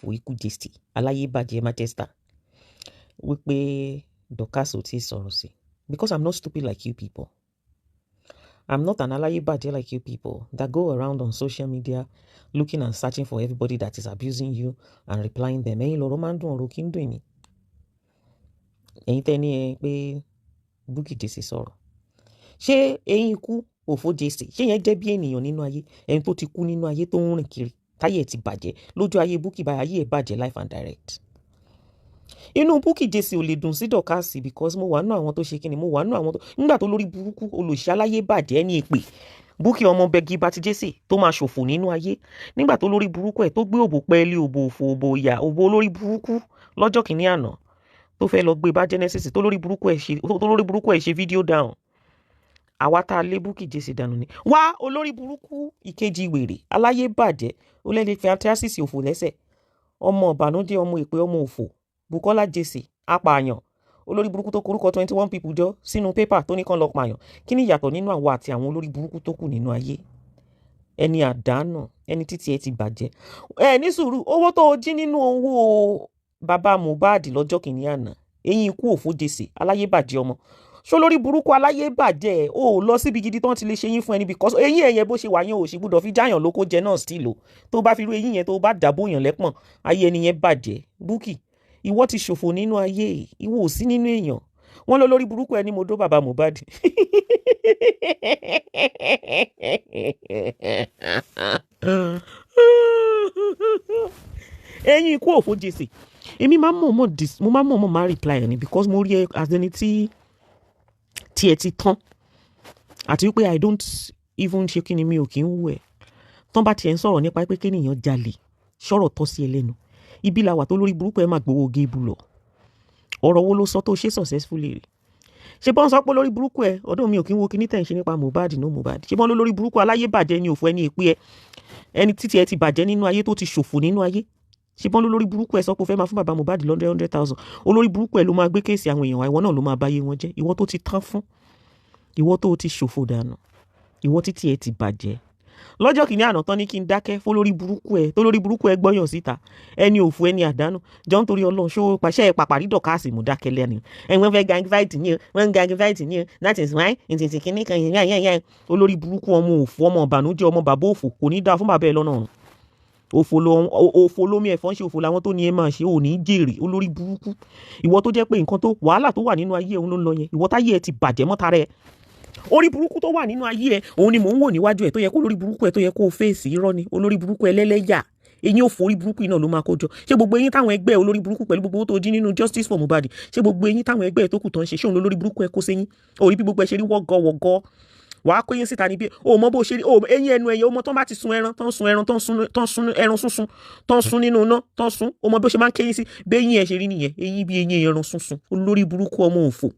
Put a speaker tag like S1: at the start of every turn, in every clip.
S1: Òfò ikú Jesse aláyébàjẹ́ Manchester wípé Dorcas ò tí ì sọ̀rọ̀ sí, because I'm not stupid like you people. I'm not an aláyébàjẹ́ like you people that go around on social media looking and searching for everybody that is abusing you and replying them. Ẹ̀yin lọ̀rọ̀ máa ń dùn, ọ̀rọ̀ kí ń dùn mí. Ẹ̀yin tẹ́ ní ẹ pé Bukky Jesse sọ̀rọ̀. Ṣé eyín ikú òfò Jesse, ṣé yẹn jẹ́ bí ènìyàn nínú ayé? Ẹni tó ti kú nínú ayé, tó ń rìn kiri, táyé ẹ̀ ti bàjẹ́ lójú ayé Bukky báyìí, ayé ẹ̀ bàjẹ́ life and direct. Inú Bukky Jesse ò lè dùn sí Dorcas because mo wà nínú àwọn tó ṣe kíni, mo wà nínú àwọn tó nígbà tó lórí burúkú olòṣì aláyé bàjẹ́ ní èpè Bukky ọmọ bẹgi bati Jesse tó máa ṣòfò nínú ayé, nígbà tó lórí burúkú ẹ̀ tó gbé òbò pẹ́ẹ́lí, òbò òfò, òbò ìyà, òbò olórí burúkú lọ́jọ́ kìíní àná tó fẹ́ lọ gbé bá Genesis, tó lórí burúkú ẹ̀ ṣe fídíò down. Àwa tá a lé Bukky Jesse dànù ni wá. Olórí burúkú ìkejì wèrè aláyé bàjẹ́, ó lẹ́ni fi antiasis òfò lẹ́sẹ̀, ọmọ ìbànújẹ́, ọmọ èpè, ọmọ òfò, Bukola Jesse apààyàn, olórí burúkú tó korúkọ 21 people jọ sínú pépà tó ní kán lọ pààyàn. Kí ni ìyàtọ̀ nínú àwa àti àwọn olórí burúkú tó kù nínú ayé? Ẹni àdánù, ẹni títí ẹ ti bàjẹ́. Ẹ ní sùúrù, owó tó o jí nínú owó bàbá Mohbad lọ́jọ́ kìíní àná, eyín ikú òfò Jesse aláyébàjẹ́ ọmọ ṣó lórí burúkú aláyébàjẹ́, o ò lọ síbi gidi tán ti lè ṣe yín fún ẹni because eyín ẹ̀yẹ bó ṣe wà yẹn, ò sì gbúdọ̀ fi jáyàn lóko jẹ náà still o. Tó bá fi rú eyín yẹn, tó bá dàbò yàn lẹ́pọ̀n, ayé ẹni yẹn bàjẹ́. Bukky, ìwọ ti ṣòfò nínú ayé, ìwọ ò sí nínú èèyàn. Wọn lọ lórí burúkú ẹni mo dó bàbá Mohbad. Eyín ikú òfò Jesse, èmi máa ń mọ̀ọ́mọ̀ dis, mo máa ń mọ̀ọ́mọ̀ máa reply ẹni because mo rí ẹ as ẹni tí ẹ ti tán, àti wípé I don't even ṣe kí ni, mi ò kí ń wù ẹ́. Tán bá tiẹ̀ ń sọ̀rọ̀ nípa pé kéèyàn jalè, sọ̀rọ̀ tọ́ sí ẹ lẹ́nu. Ibi la wà tó lórí burúkú ẹ máa gbowó géèbù lọ. Ọ̀rọ̀ wo ló sọ tó ṣe successfully rí? Ṣé bọ́n sọ pé lórí burúkú ẹ ọdún mi ò kí ń wo kíní tẹ̀ ń ṣe nípa Mohbad no Mohbad. Ṣé bọ́n ló lórí burúkú aláyé bàjẹ́ ni òfò ẹni èpè ẹ, ẹni títí ẹ ti bàjẹ́ nínú ayé, tó ti ṣòfò nínú ayé. Ṣé bọ́n ló lórí burúkú ẹ sọ pé ó fẹ́ máa fún bàbá Mohbad lọ́ndẹ̀ 100,000? Olórí burúkú ẹ ló máa gbé case àwọn èèyàn, ìwọ náà ló máa báyé wọn jẹ́. Ìwọ tó ti tán fún, ìwọ tó ti ṣòfò dànù, ìwọ títí ẹ ti bàjẹ́ lọ́jọ́ kìíní àná tán ní kí n dákẹ́ fún lórí burúkú ẹ tó lórí burúkú ẹ gbọ́yàn síta, ẹni òfò, ẹni àdánù. Jọ ń torí Ọlọ́run, ṣó pàṣẹ ẹ pàpàrí Dorcas mú dákẹ́ lẹ́nu ẹ. Wọ́n fẹ́ gang fight ní o, wọ́n ń gang fight ní o, that is why ntìntì kìíní kan yẹn yẹn yẹn. Olórí burúkú, ọmọ òfò, ọmọ ìbànújẹ́, ọmọ bàbá òfò, kò ní dáa fún bàbá ẹ lọ́nà ọ̀run. Òfò lómi ẹ̀fọn ṣe, òfò làwọn tó ní ẹ máa ṣe, ò ní jèrè. Olórí burúkú, ìwọ tó jẹ́ pé nǹkan tó wàhálà tó wà nínú ayé òun ló ń lọ yẹn, ìwọ táyé ẹ ti bàjẹ́ mọ́tara ẹ, orí burúkú tó wà nínú ayé ẹ òun ni mò ń wò níwájú ẹ, tó yẹ kó lórí burúkú ẹ tó yẹ kó o fèsì. Irọ́ ni, olórí burúkú ẹlẹ́lẹ́yà, eyín òfò, orí burúkú iná ló máa kó jọ. Ṣé gbogbo eyín táwọn ẹgbẹ́ olórí burúkú pẹ̀lú gbogbo owó tó jí nínú justice for Mohbad, ṣé gbogbo eyín táwọn ẹgbẹ́ tó kù tán ṣe, ṣé òun lórí burúkú ẹ kó séyín? Orí bí gbogbo ẹ ṣe rí wọ́gọ́wọ́gọ́, wàá kó eyín síta níbí. O mọ bó ṣe rí o, eyín ẹnu ẹyẹ o mọ tán bá ti sun ẹran tán, sun ẹran tán, sun tán, sun ẹran sunsun tán, sun nínú iná tán sun, o mọ bó ṣe máa ń kéyín sí. Béyín ẹ ṣe rí nìyẹn, eyín bí eyín ẹran sunsun. Olórí burúkú, ọmọ òfò,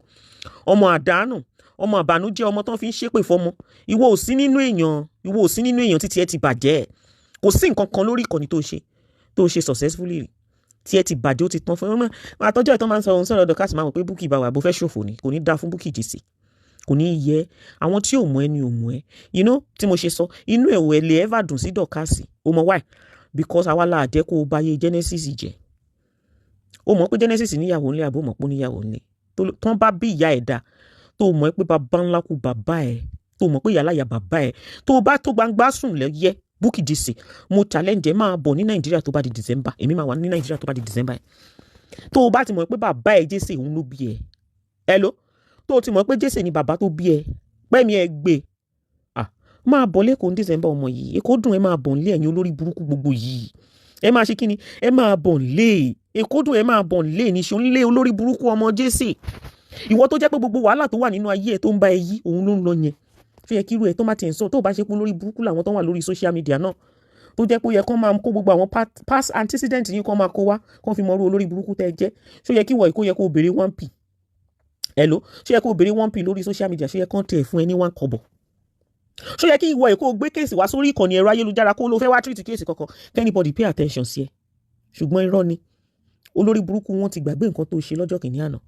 S1: ọmọ àdánù, ọmọ àbànújẹ́, ọmọ tán fi ń ṣépè fọmọ. Ìwọ ò sí nínú èèyàn, ìwọ ò sí nínú èèyàn títí ẹ ti bàjẹ́. Kò sí nǹkan kan lórí ìkànnì tó ṣe successfully rí. Tí ẹ ti bàjẹ́, ó ti tán fún ẹ. Àtọ́jọ́ ìtàn máa ń sọ ohun sọ̀rọ̀ Dorcas, máa mọ̀ pé Bukky bá wà bó fẹ́ ṣòfò ni. Kò ní dáa fún Bukky Jesse, kò ní yẹ àwọn tí ò mọ̀ ẹ́ ni ò mọ̀ ẹ́. You know tí mo ṣe sọ, inú ẹ̀ ò ẹ̀ lè ever dùn sí Dorcas. O mọ̀ why? Because àwa la jẹ́ kó o bá yé Genesis jẹ́. O mọ̀ pé Genesis níyàwó ńlẹ̀, àbó mọ̀ pé ó níyàwó ńlẹ̀ tán bá bí ìyá ẹ̀ dá, tó mọ̀ pé bàbá ńlá kú bàbá ẹ̀, tó mọ̀ pé ìyá láyà bàbá ẹ̀, tó bá tó gbangba sùn lẹ́yẹ. Bukky Jesse, mo challenge ẹ, máa bọ̀ ní Nàìjíríà tó bá di December. Èmi máa wà ní Nàìjíríà tó bá di December. Tó o bá ti mọ̀ pé bàbá ẹ̀ Jesse òun ló bí ẹ, hello, tó o ti mọ̀ pé Jesse ni bàbá tó bí ẹ, pẹ́mi ẹ gbé ah, máa bọ̀ lẹ́kọ̀ọ́ ní December. Ọmọ yìí, Èkó dùn, ẹ máa bọ̀ nílé. Ẹ̀yin olórí burúkú gbogbo yìí, ẹ máa ṣe kíni? Ẹ máa bọ̀ nílé, Èkó dùn, ẹ máa bọ̀ nílé níṣó nílé. Olórí burúkú ọmọ Jesse, ìwọ tó jẹ́ pé gbogbo wàhálà tó wà nínú ayé ẹ tó ń bá ẹ yí òun ló ń lọ yẹn. Tó yẹ kí irú ẹ tó má tiẹ̀ ń sọ, tó bá ṣe pé olórí burúkú làwọn tó wà lórí social media náà, tó jẹ́ pé ó yẹ kán máa kó gbogbo àwọn past antecedent yín, kán máa kó wá, kán fi mọ irú olórí burúkú tẹ́ ẹ jẹ́. Ṣó yẹ kí ìwọ ìkó yẹ kó o béèrè 1p? Hello, ṣó yẹ kó o béèrè 1p lórí social media? Ṣó yẹ kán tiẹ̀ fún ẹ ní 1 kọ́bọ̀? Ṣó yẹ kí ìwọ ìkó gbé case wá sórí ìkànnì ẹ̀rọ ayélujára, kó ló fẹ́ wá treat case kankan, anybody pay attention sí ẹ? Ṣùgbọ́n irọ́ ni, olórí burúkú wọn ti gbàgbé nǹkan tó ṣe lọ́jọ́ kìíní àná.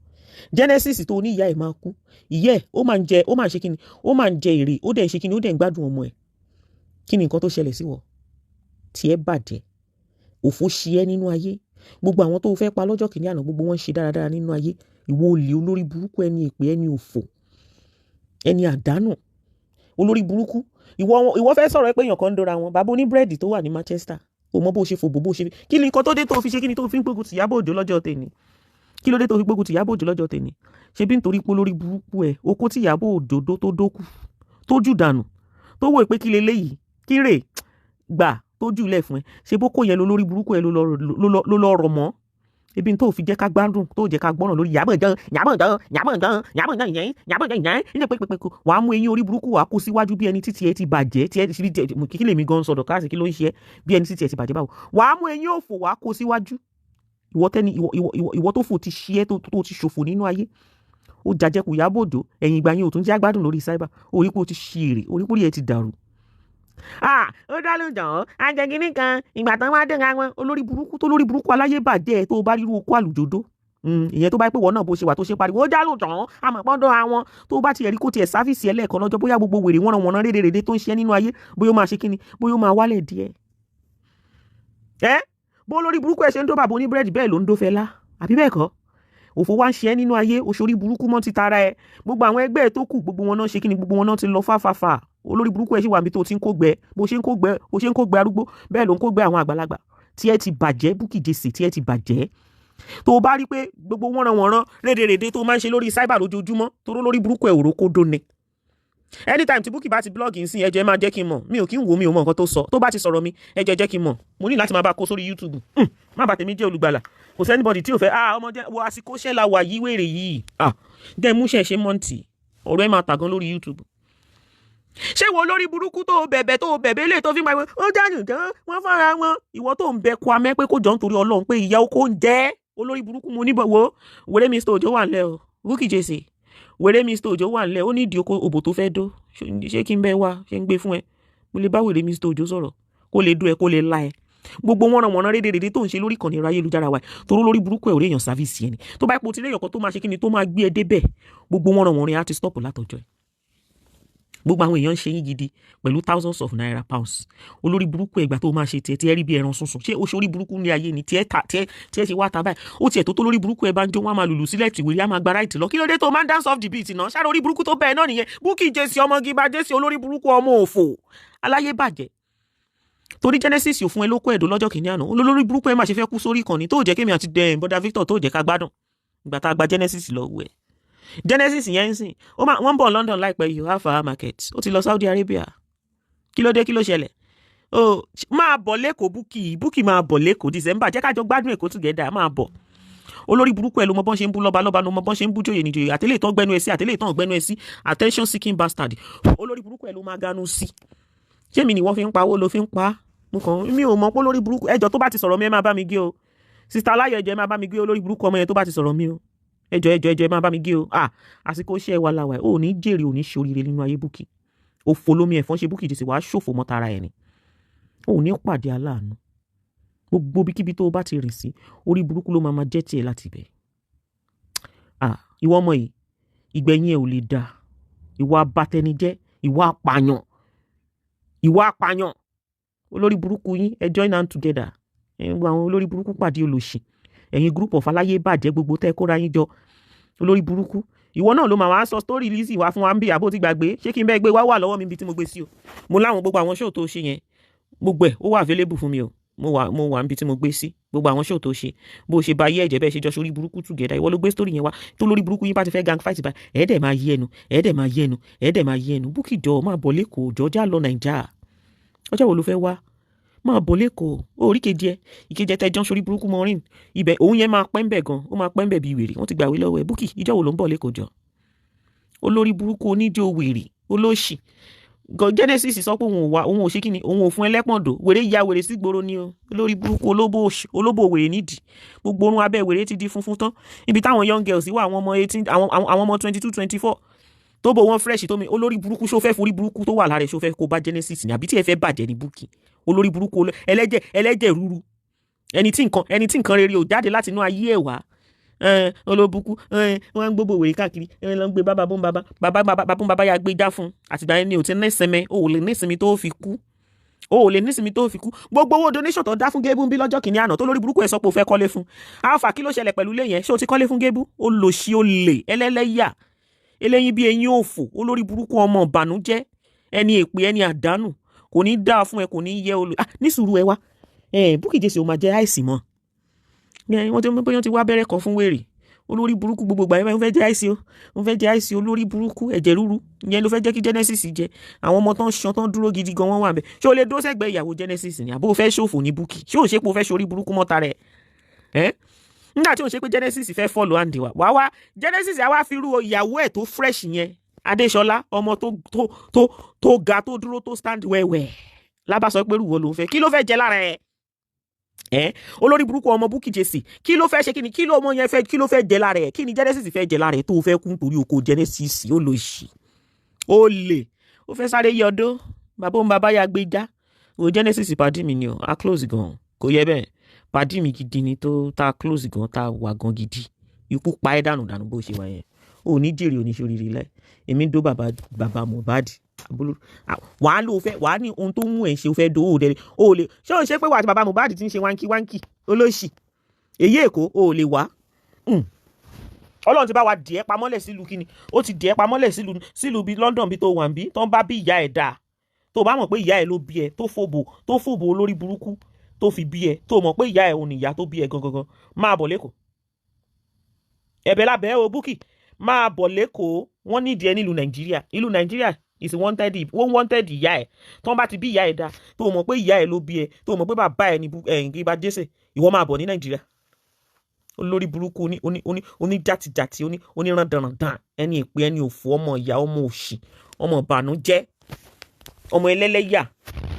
S1: Genesis tó ní ìyá ẹ̀ máa kú, ìyá ẹ̀ ó máa ń jẹ, ó máa ń ṣe kíni, ó máa ń jẹ èrè, ó dẹ̀ ń ṣe kíni, ó dẹ̀ ń gbádùn ọmọ ẹ̀. Kí ni nǹkan tó ṣẹlẹ̀ sí wọ tí ẹ bàjẹ́? Òfò ṣe ẹ́ nínú ayé. Gbogbo àwọn tó fẹ́ pa lọ́jọ́ kìíní àná, gbogbo wọn ń ṣe dáradára nínú ayé. Ìwọ olè, olórí burúkú, ẹni èpè, ẹni òfò, ẹni àdánù, olórí burúkú. Ìwọ fẹ́ sọ̀rọ̀ pé èèyàn kan ń dóra wọn. Bàbá oníbírẹ̀dì tó wà ní Manchester, o mọ bó ṣe fòbò, bó ṣe kí ni nǹkan tó dé tó fi ṣe, kí ni tó fi ń gbógun ti Ìyábọ̀ Òjó lọ́jọ́ tèmi? Kí ló dé tó fi gbógun ti Ìyábọ̀ Òjó lọ́jọ́ tèmi? Ṣe bí nítorí pé olórí burúkú ẹ okó tí Ìyábọ̀ Òjó dó tó dókù tó jù dànù, tó wò pé kí leléyìí, kí rè gbà tó jù lẹ̀ fún ẹ, ṣe bó kò yẹn lọ lórí burúkú ẹ ló lọ rọ̀ mọ́ ebi tó fi jẹ́ ká gbádùn, tó jẹ́ ká gbọ́ràn lórí Ìyábọ̀ Òjó, Ìyábọ̀ Òjó, Ìyábọ̀ Òjó, Ìyábọ̀ Òjó yẹn, Ìyábọ̀ Òjó yẹn ní pépépé. Wàá mú eyín orí burúkú, wàá kó síwájú bí ẹni títí ẹ ti bàjẹ́. Tí ẹ ti kí lèmi gan sọ̀dọ̀ káàsì, kí ló ń ṣe ẹ́ bí ẹni títí ẹ ti bàjẹ́? Báwo wàá mú eyín òfò, wàá kó síwájú? Ìwọ tẹ́ni ìwọ tó fò ti ṣe ẹ́, tó ti ṣòfò nínú ayé, ó jàjẹkù Ìyábọ̀ Òjó. Ẹ̀yìn ìgbà yẹn ò tún jẹ́ àgbádùn lórí cyber. Orí pé ó ti ṣe èrè, orí pé orí ẹ ti dàrú. Ah, ó dá ló jàn ajẹgínní kan ìgbà tán wá dé ra wọn. Olórí burúkú tó lórí burúkú, aláyé bàjẹ́. Tó bá ríru okó àlùjòdó ìyẹn, tó bá pè wọ́n náà, bó ṣe wà tó ṣe pariwo ó já ló jàn àmọ́ pọ́ndọ̀ àwọn tó bá tiẹ̀ rí kó tiẹ̀ service ẹlẹ́ẹ̀kan lọ́jọ́, bóyá gbogbo wèrè wọ́n wọ̀nà rédèrèdè tó ń ṣe nínú ayé, bóyá ó máa ṣe kíni, bóyá ó máa wálẹ̀ díẹ̀. Ẹ bó lórí burúkú ẹ ṣe ń dó bàbá oníbírẹ̀dì, bẹ́ẹ̀ ló ń dó Fẹlá, àbí bẹ́ẹ̀ kọ́? Òfò wá ń ṣe ẹ́ nínú ayé, oṣorí burúkú mọ́ ti tara ẹ. Gbogbo àwọn ẹgbẹ́ ẹ tó kù, gbogbo wọn náà ṣe kíni, gbogbo wọn náà ti lọ fáfáfá. Olórí burúkú ẹ ṣì wà níbi tó ti ń kó gbẹ. Bó ṣe ń kó gbẹ, bó ṣe ń kó gbẹ arúgbó, bẹ́ẹ̀ ló ń kó gbẹ àwọn àgbàlagbà. Tí ẹ ti bàjẹ́, Bukky Jesse, tí ẹ ti bàjẹ́. Tó o bá rí pé gbogbo wọ́nranwọ̀nran rédèrèdè tó máa ń ṣe lórí cyber lójoojúmọ́, toró lórí burúkú ẹ̀ òró kó dóni. Anytime tí Bukky bá ti blog ń sìn, ẹ jẹ́ máa jẹ́ kí n mọ̀. Mi ò kí ń wò, mi ò mọ nǹkan tó sọ. Tó bá ti sọ̀rọ̀ mi, ẹ jẹ́ jẹ́ kí n mọ̀. Mo ní láti máa bá kó sórí YouTube. Má bà tèmi jẹ́. Olùgbàlà, kò sí anybody tí ò fẹ́. Ah, ọmọ jẹ́ wo àsìkò ṣẹ́ la wà yí, wèrè yìí. Ah, dẹ́ mú ṣe ṣe mọ́ǹtì, ọ̀rọ̀ ẹ máa tà gan lórí YouTube. Ṣé wo lórí burúkú tó bẹ̀bẹ̀, tó bẹ̀bẹ̀ lè tó fi máa ó jáde gan wọ́n fara wọn? Ìwọ tó ń bẹ Kwame pé kó jọ nítorí Ọlọ́run, pé ìyá oko ń jẹ́ olórí burúkú. Mo níbọ̀ wo wèrè Mr Ojo wà ńlẹ̀ o. Bukky Jesse, wèrè Mr Ojo wà ńlẹ̀. Ó ní ìdí oko òbò tó fẹ́ dó. Ṣé kí n bẹ́ wá ṣé ń gbé fún ẹ? Mo lè bá wèrè Mr Ojo sọ̀rọ̀, kó lè dún ẹ, kó lè la ẹ. Gbogbo wọn ràn wọ́n rédèrèdè tó ń ṣe lórí ìkànnì ẹ̀rọ ayélujára wa, toró lórí burúkú ẹ̀ ò rí èèyàn service yẹn ni. Tó bá ipò tí léèyàn kan tó máa ṣe kíni, tó máa gbé ẹ débẹ̀, gbogbo wọn ràn wọ́n rìn á ti stop látọjọ́ ẹ̀. Gbogbo àwọn èèyàn ń ṣe yín gidi pẹ̀lú thousands of naira, pounds. Olórí burúkú, ẹgbà tó máa ṣe tiẹ̀ tí ẹ rí bí ẹran sunsun. Ṣé o ṣe orí burúkú ní ayé ni? Tiẹ̀ ta tiẹ̀ tiẹ̀ ṣe wá ta báyìí, ó tiẹ̀ tó tó lórí burúkú ẹ bá ń jó, wọn á máa lùlù sílẹ̀ tìwérí, á máa gba right lọ. Kí ló dé tó máa ń dance off the beat náà? Ṣáà orí burúkú tó bẹ́ẹ̀ náà nìyẹn. Bukky Jesse, ọmọ gíba Jesse, olórí burúkú, ọmọ òfò, aláyé bàjẹ́. Torí Genesis ò fún ẹ lóko ẹ̀dọ́ lọ́jọ́ kìíní àná, olórí burúkú ẹ máa ṣe fẹ́ kú sórí ìkànnì tó jẹ́ kémi àti bọ́dà Victor tó jẹ́ ká gbádùn ìgbà tá a gba Genesis lọ́wọ́ ẹ̀. Genesis yẹn ń sìn, ó máa wọ́n ń bọ̀ London láìpẹ́. You have our market, ó ti lọ Saudi Arabia. Kí ló dé? Kí ló ṣẹlẹ̀? Ó máa bọ̀ lẹ́kọ̀ọ́. Bukky, Bukky, máa bọ̀ lẹ́kọ̀ọ́ December. Jẹ́ ká jọ gbádùn Èkó together. Máa bọ̀. Olórí burúkú ẹ ló mọ bọ́n ṣe ń bú lọ́ba lọ́ba, ló mọ bọ́n ṣe ń bú jòyè níjòyè, àtẹlẹ́ ìtàn gbẹnu ẹ sí, àtẹlẹ́ ìtàn gbẹnu ẹ sí. Attention seeking bastard, olórí burúkú ẹ ló máa ganu sí. Ṣé mi ni wọ́n fi ń pa owó ló fi ń pa á? Mo kàn mi ò mọ̀ pé olórí burúkú ẹjọ́ tó bá ti sọ̀rọ̀ mi, ẹ máa bá mi gé o. Sister Aláyọ̀, ẹjọ́, ẹ máa bá mi gé olórí burúkú ọmọ yẹn tó bá ti sọ̀rọ̀ mi o. Ẹjọ́, ẹjọ́, ẹjọ́, ẹ máa bá mi gé o. Ah, àsìkò iṣẹ́ wa la wà. Ò ní jèrè, ò ní ṣoríire nínú ayé. Bukky, òfò lómi ẹ̀fọn ṣe. Bukky Jesse, wàá ṣòfò mọ́ tara ẹ̀ ni. Ò ní pàdé aláàánú. Gbogbo ibikíbi tó o bá ti rìn sí, orí burúkú ló máa máa jẹ́ tiẹ̀ láti ibẹ̀. Ah, ìwọ ọmọ yìí, ìgbẹ̀yìn ẹ̀ ò lè dáa. Ìwà abatẹnijẹ́, ìwà apààyàn, ìwà apààyàn, olórí burúkú yín. Ẹ join hand together. Ẹ gbogbo àwọn olórí burúkú pàdé olòṣì, ẹ̀yin group of aláyé bàjẹ́, gbogbo tẹ́ kóra yín jọ. Olórí burúkú, ìwọ náà ló máa wá sọ story Lizzy wá fún wa ń bí. Àbó ti gbàgbé? Ṣé kí n bẹ́ẹ̀ gbé wá? Wà lọ́wọ́ mi ibi tí mo gbé sí o. Mo láwọn gbogbo àwọn show tó ṣe yẹn, gbogbo ẹ̀ ó wà available fún mi o. Mo wà níbi tí mo gbé sí gbogbo àwọn show tó ṣe, bó ṣe ba ayé ẹ̀jẹ̀, bẹ́ẹ̀ ṣe jọ sórí burúkú together. Ìwọ ló gbé story yẹn wá. Tó lórí burúkú yín bá ti fẹ́ gang fight báyìí, ẹ̀ẹ́dẹ̀ máa yí ẹnu, ẹ̀ẹ́dẹ̀ máa yí ẹnu, ẹ̀ẹ́dẹ̀ máa yí ẹnu. Bukky, jọ máa bọ̀ lẹ́kọ̀ọ́, jọ já lọ Nàìjà. Ọjọ́ wo ló fẹ́ wá? Máa bọ̀ lẹ́kọ̀ọ́. Ó rí kejì ẹ, ìkejì ẹ tẹjọ́ ń sórí burúkú mọ́rin ibẹ̀, òun yẹn máa pẹ́ ń bẹ̀ gan, ó máa pẹ́ ń bẹ̀ bí wèrè. Wọ́n ti gbàwé lọ́wọ́ ẹ. Bukky, ìjọ́ wo ló ń bọ̀ lẹ́kọ̀ọ́ jọ? Olórí burúkú, oníjó wèrè, olóṣì. Genesis sọ pé òun ò wá, òun ò ṣe kíni, òun ò fún ẹlẹ́pọ̀ndò. Wèrè ya wèrè sí gbòòrò ni o. Olórí burúkú, olóbò, olóbò wèrè nídìí. Gbogbo orun abẹ́ wèrè ti di funfun tán. Ibi táwọn young girls wà, àwọn ọmọ 18, àwọn ọmọ 22, 24, tó bò wọ́n fresh tó mi. Olórí burúkú, ṣó fẹ́ forí burúkú tó wà lára ẹ̀, ṣó fẹ́ kó bá Genesis ni, àbí tí ẹ fẹ́ bàjẹ́ ní? Bukky, olórí burúkú, ẹlẹ́jẹ̀, ẹlẹ́jẹ̀ rúru, ẹni tí nǹkan rere ò jáde láti inú ayé ẹ̀ wá. Olóbùkú wọn ń gbogbo wèrè káàkiri, ẹ lọ ń gbé bàbá bó ń bàbá bàbá bàbá bó ń bàbá ya gbé já fún. Àtìgbà yẹn ni ò ti ní ìsinmi. O ò lè ní ìsinmi tó fi kú. O ò lè nísinmi tó fi kú. Gbogbo owó donation tó dá fún Gébú ń bí lọ́jọ́ kìíní àná tó lórí burúkú ẹ̀ sọ pé o fẹ́ kọ́lé fún. Alfa, kí ló ṣẹlẹ̀ pẹ̀lú ilé yẹn? Ṣé o ti kọ́lé fún Gébú? Ó lò sí, ó lè ẹlẹ́lẹ́yà, eléyín bí eyín òfò, olórí burúkú, ọmọ ìbànújẹ́, ẹni èpè, ẹni àdánù. Kò ní dáa fún ẹ, kò ní yẹ olè. Ah, ní sùúrù, ẹ wá ẹ. Bukky Jesse, ó máa jẹ àìsí mọ́. Wọ́n ti bóyá ti wá abẹ́rẹ́ kan fún wèrè olórí burúkú. Gbogbo ìgbà yẹn, wọ́n fẹ́ jẹ àìsí o, wọ́n fẹ́ jẹ àìsí. Olórí burúkú, ẹ̀jẹ̀ ríru ìyẹn ló fẹ́ jẹ́ kí Genesis jẹ. Àwọn ọmọ tán ṣan tán dúró gidi gan, wọ́n wà bẹ́ẹ̀. Ṣé o lè dúró sẹ́gbẹ̀ẹ́ ìyàwó Genesis ni, àbó o fẹ́ ṣòfò ní Bukky? Ṣé o ṣe pé o fẹ́ ṣorí burúkú mọ́ta rẹ̀ ẹ́ nígbà tí o ṣe pé Genesis fẹ́ follow andy wa wá wá? Genesis àwa fi rú ìyàwó ẹ̀ tó fresh yẹn, Adéṣọlá, ọmọ tó tó tó tó ga, tó dúró, tó stand wẹ́wẹ́ lábàsọ pé rúwo ló ń fẹ́. Kí ló fẹ́ jẹ lára ẹ̀ ẹ, olórí burúkú ọmọ Bukky Jesse? Kí ló fẹ́ ṣe? Kí ni, kí ló ọmọ yẹn fẹ́, kí ló fẹ́ jẹ lára ẹ̀? Kí ni Genesis fẹ́ jẹ lára ẹ̀ tó fẹ́ kú nítorí oko Genesis? Ó lò sí, ó lè, ó fẹ́ sáré yọdó bàbá òun, bàbá ya gbé já o. Genesis pàdí mi ni o, a close gan, kò yẹ bẹ́ẹ̀. Pàdí mi gidi ni, tó tá close gan, tá wà gan gidi. Ikú pa ẹ́ dànù dànù bó ṣe wà yẹn. Ò ní jèrè, ò ní ṣoríire láì. Èmi ń dó bàbá bàbá Mohbad wàá ló fẹ́ wàá ní ohun tó ń mú ẹ̀ ṣe, o fẹ́ do ó dẹ̀ o lè ṣé o ṣe pé wà á ti bàbá Mohbad ti ń ṣe wáńkì wáńkì olóṣì èyí èkó o lè wá. Ọlọ́run ti bá wa dìẹ́ pamọ́lẹ̀ sílùú kíni, ó ti dìẹ́ pamọ́lẹ̀ sílùú bíi London bí tó wà ń bí tó ń bá bí ìyá ẹ̀ dáa. Tó bá mọ̀ pé ìyá ẹ̀ ló bí ẹ, tó fòbò olórí burúkú tó fi bí ẹ, tó mọ̀ pé ìyá ẹ̀ òun ìyá tó bí ẹ gangan, máa bọ̀ lẹ́kọ̀ọ́. Ẹ̀bẹ̀ lábẹ́ o, Bukky, máa bọ̀ lẹ́kọ̀ọ́. Wọ́n nídìí ẹ nílùú Nàìjíríà. Ìlú Nàìjíríà is wanted, wọ́n wanted ìyá ẹ̀. Tó ń bá ti bí ìyá ẹ̀ dá, tó mọ̀ pé ìyá ẹ̀ ló bí ẹ, tó mọ̀ pé bàbá ẹ̀ ní ẹ̀yìn Jesse, ìwọ máa bọ̀ ní Nàìjíríà. Olórí burúkú, oní oní oní oní jàtìjàtì, oní onírandanrandan, ẹni èpè, ẹni òfò, ọmọ ìyá, ọmọ òṣì, ọmọ ìbànújẹ́, ọmọ ẹlẹ́lẹ́yà,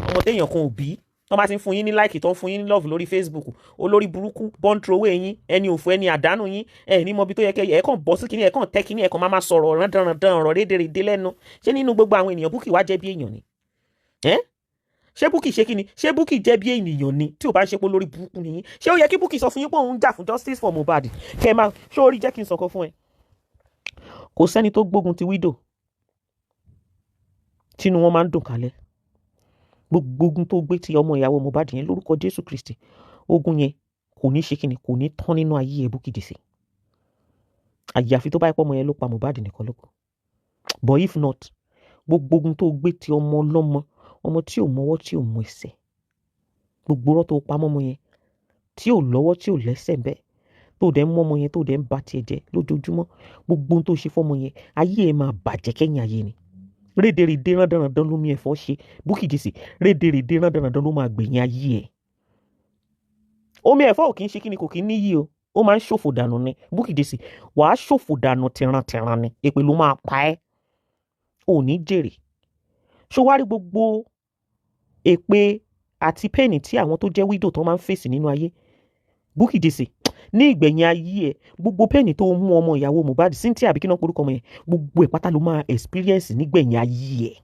S1: ọmọ téèyàn kan ò bí. Tó bá ti ń fún yín ní like, tó ń fún yín ní love lórí Facebook, olórí burúkú bọ́ńtrowé yín, ẹni òfò, ẹni àdánù yín. Ẹ ní mọbi tó yẹ kẹ ẹ kàn bọ́ sí kíní, ẹ kàn tẹ́ kíní, ẹ kàn máa sọ̀rọ̀ rándanrandan, ọ̀rọ̀ rédèrèdè lẹ́nu. Ṣé nínú gbogbo àwọn ènìyàn, Bukky wá jẹ́ bí èèyàn ni ẹ́? Ṣé Bukky ṣe kíni? Ṣé Bukky jẹ́ bí ènìyàn ni? Tí ò bá ń ṣe pé lórí burúkú ni yín, ṣé ó yẹ kí Bukky sọ fún yín pé òun ń jà fún justice for Mohbad? Kẹ máa ṣé orí jẹ́ kí n sọ̀kan fún ẹ. Kò sẹ́ni tó gbógun ti widow tínú wọn máa ń dùn kálẹ̀. Gbogbo ogun tó gbé ti ọmọ ìyàwó Mohbad yẹn, lórúkọ Jésù Kristi, ogun yẹn kò ní ṣe kíni, kò ní tán nínú ayé ẹ, Bukky Jesse. Àyàfi tó bá yẹ pé ọmọ yẹn ló pa Mohbad nìkan lóko. But if not, gbogbo ogun tó gbé ti ọmọ ọlọ́mọ, ọmọ tí ò mọwọ́, tí ò mọ ẹsẹ̀, gbogbo ọ̀rọ̀ tó pa mọ́mọ yẹn tí ò lọ́wọ́, tí ò lẹ́sẹ̀ bẹ́ẹ̀, tó dẹ̀ ń mọ́mọ yẹn, tó dẹ̀ ń ba tiẹ̀ jẹ́ lójoojúmọ́, gbogbo ohun tó ṣe fọ́mọ yẹn, ayé ẹ̀ máa bàjẹ́ kẹ́yìn ayé ni. Rédèrèdè rándanrandan ló mi ẹ̀fọ́ ṣe, Bukky Jesse. Rédèrèdè rándanrandan ló máa gbẹ̀yìn ayé ẹ̀. Omi ẹ̀fọ́ ò kì í ṣe kíni, kò kì í níyì o, ó máa ń ṣòfò dànù ni. Bukky Jesse, wàá ṣòfò dànù tìrantìran ni. Èpè ló máa pa ẹ́, ò ní jèrè. Ṣó wá rí gbogbo èpè àti pain tí àwọn tó jẹ́ widow tó máa ń fèsì nínú ayé, Bukky Jesse? Ní ìgbẹ̀yìn ayé ẹ̀, gbogbo pain tó mú ọmọ ìyàwó Mohbad, Cynthia àbí kí náà porúkọ ọmọ yẹn, gbogbo ẹ̀ pátá ló máa experience nígbẹ̀yìn ayé ẹ̀.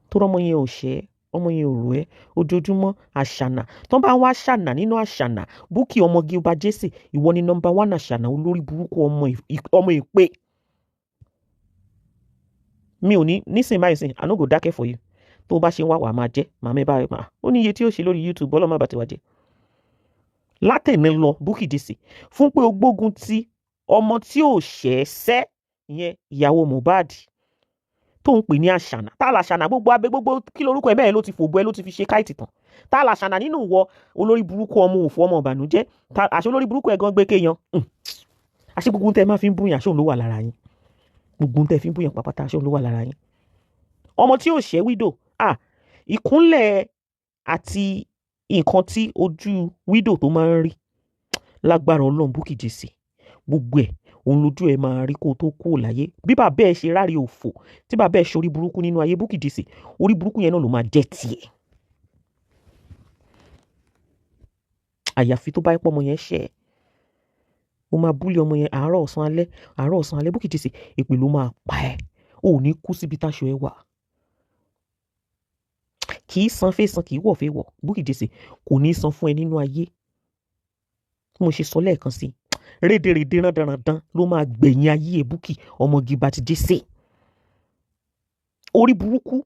S1: Tó rọ́mọ yẹn ò ṣẹ́, ọmọ yẹn ò rò ẹ́. Ojoojúmọ́ àṣànà tó bá ń wá ṣànà nínú àṣànà, Bukky ọmọ Gilbert Jesse, ìwọ ni number one àṣànà. Olórí burúkú, ọmọ èpè. Mi ò ní nísìnyí báyìí sìn. I no go dákẹ́ for you. Tó o bá ṣe ń wá, wàá máa jẹ́ màmá ẹ báyìí máa ó ní iye tí ó ṣe lórí YouTube. Ọlọ́mọ bàtí wá jẹ́ látẹ̀ní lọ, Bukky Jesse, fún pé o gbógun ti ọmọ tí ò ṣẹ́ sẹ́ ìyẹn ìyàwó Mohbad tó ń pè ní àṣànà. Tá a làṣànà? Gbogbo abẹ, gbogbo kí lorúkọ ẹ bẹ́ẹ̀ ló ti fòbọ ẹ, ló ti fi ṣe káìtì tán. Tá a làṣànà nínú ìwọ, olórí burúkú, ọmọ òfò, ọmọ ìbànújẹ́? Àṣẹ olórí burúkú ẹ gan gbé kéèyàn. Àṣẹ gbogbo tẹ máa fi ń búyàn, àṣẹ òun ló wà lára yín. Gbogbo tẹ fi ń búyàn pàpàtà, àṣẹ òun ló wà lára yín. Ọmọ tí ò ṣẹ́, widow, ah, ìkúnlẹ̀ àti nǹkan tí ojú widow tó máa ń rí, lágbára Ọlọ́run, Bukky Jesse, gbogbo ẹ̀ òun lójú ẹ̀ máa rí kó tó kúrò láyé. Bí bàbá ẹ̀ ṣe ráre òfò, tí bàbá ẹ̀ ṣe orí burúkú nínú ayé, Bukky Jesse, orí burúkú yẹn náà ló máa jẹ́ tiẹ̀. Àyàfi tó bá yẹ pé ọmọ yẹn ṣẹ̀ ẹ́, ó máa bully ọmọ yẹn àárọ̀, ọ̀sán, alẹ́, àárọ̀, ọ̀sán, alẹ́. Bukky Jesse, èpè ló máa pa ẹ́. Ò ní kú síbi táṣọ ẹ wà. Kì í san fẹ́ san, kì í wọ̀ fẹ́ wọ̀. Bukky Jesse, kò ní san fún ẹ nínú ayé. Bí mo ṣe sọ lẹ́ẹ̀kan sí, rédèrèdè rándanrandan ló máa gbẹ̀yìn ayé ẹ, Bukky ọmọ Gilbert Jesse. Orí burúkú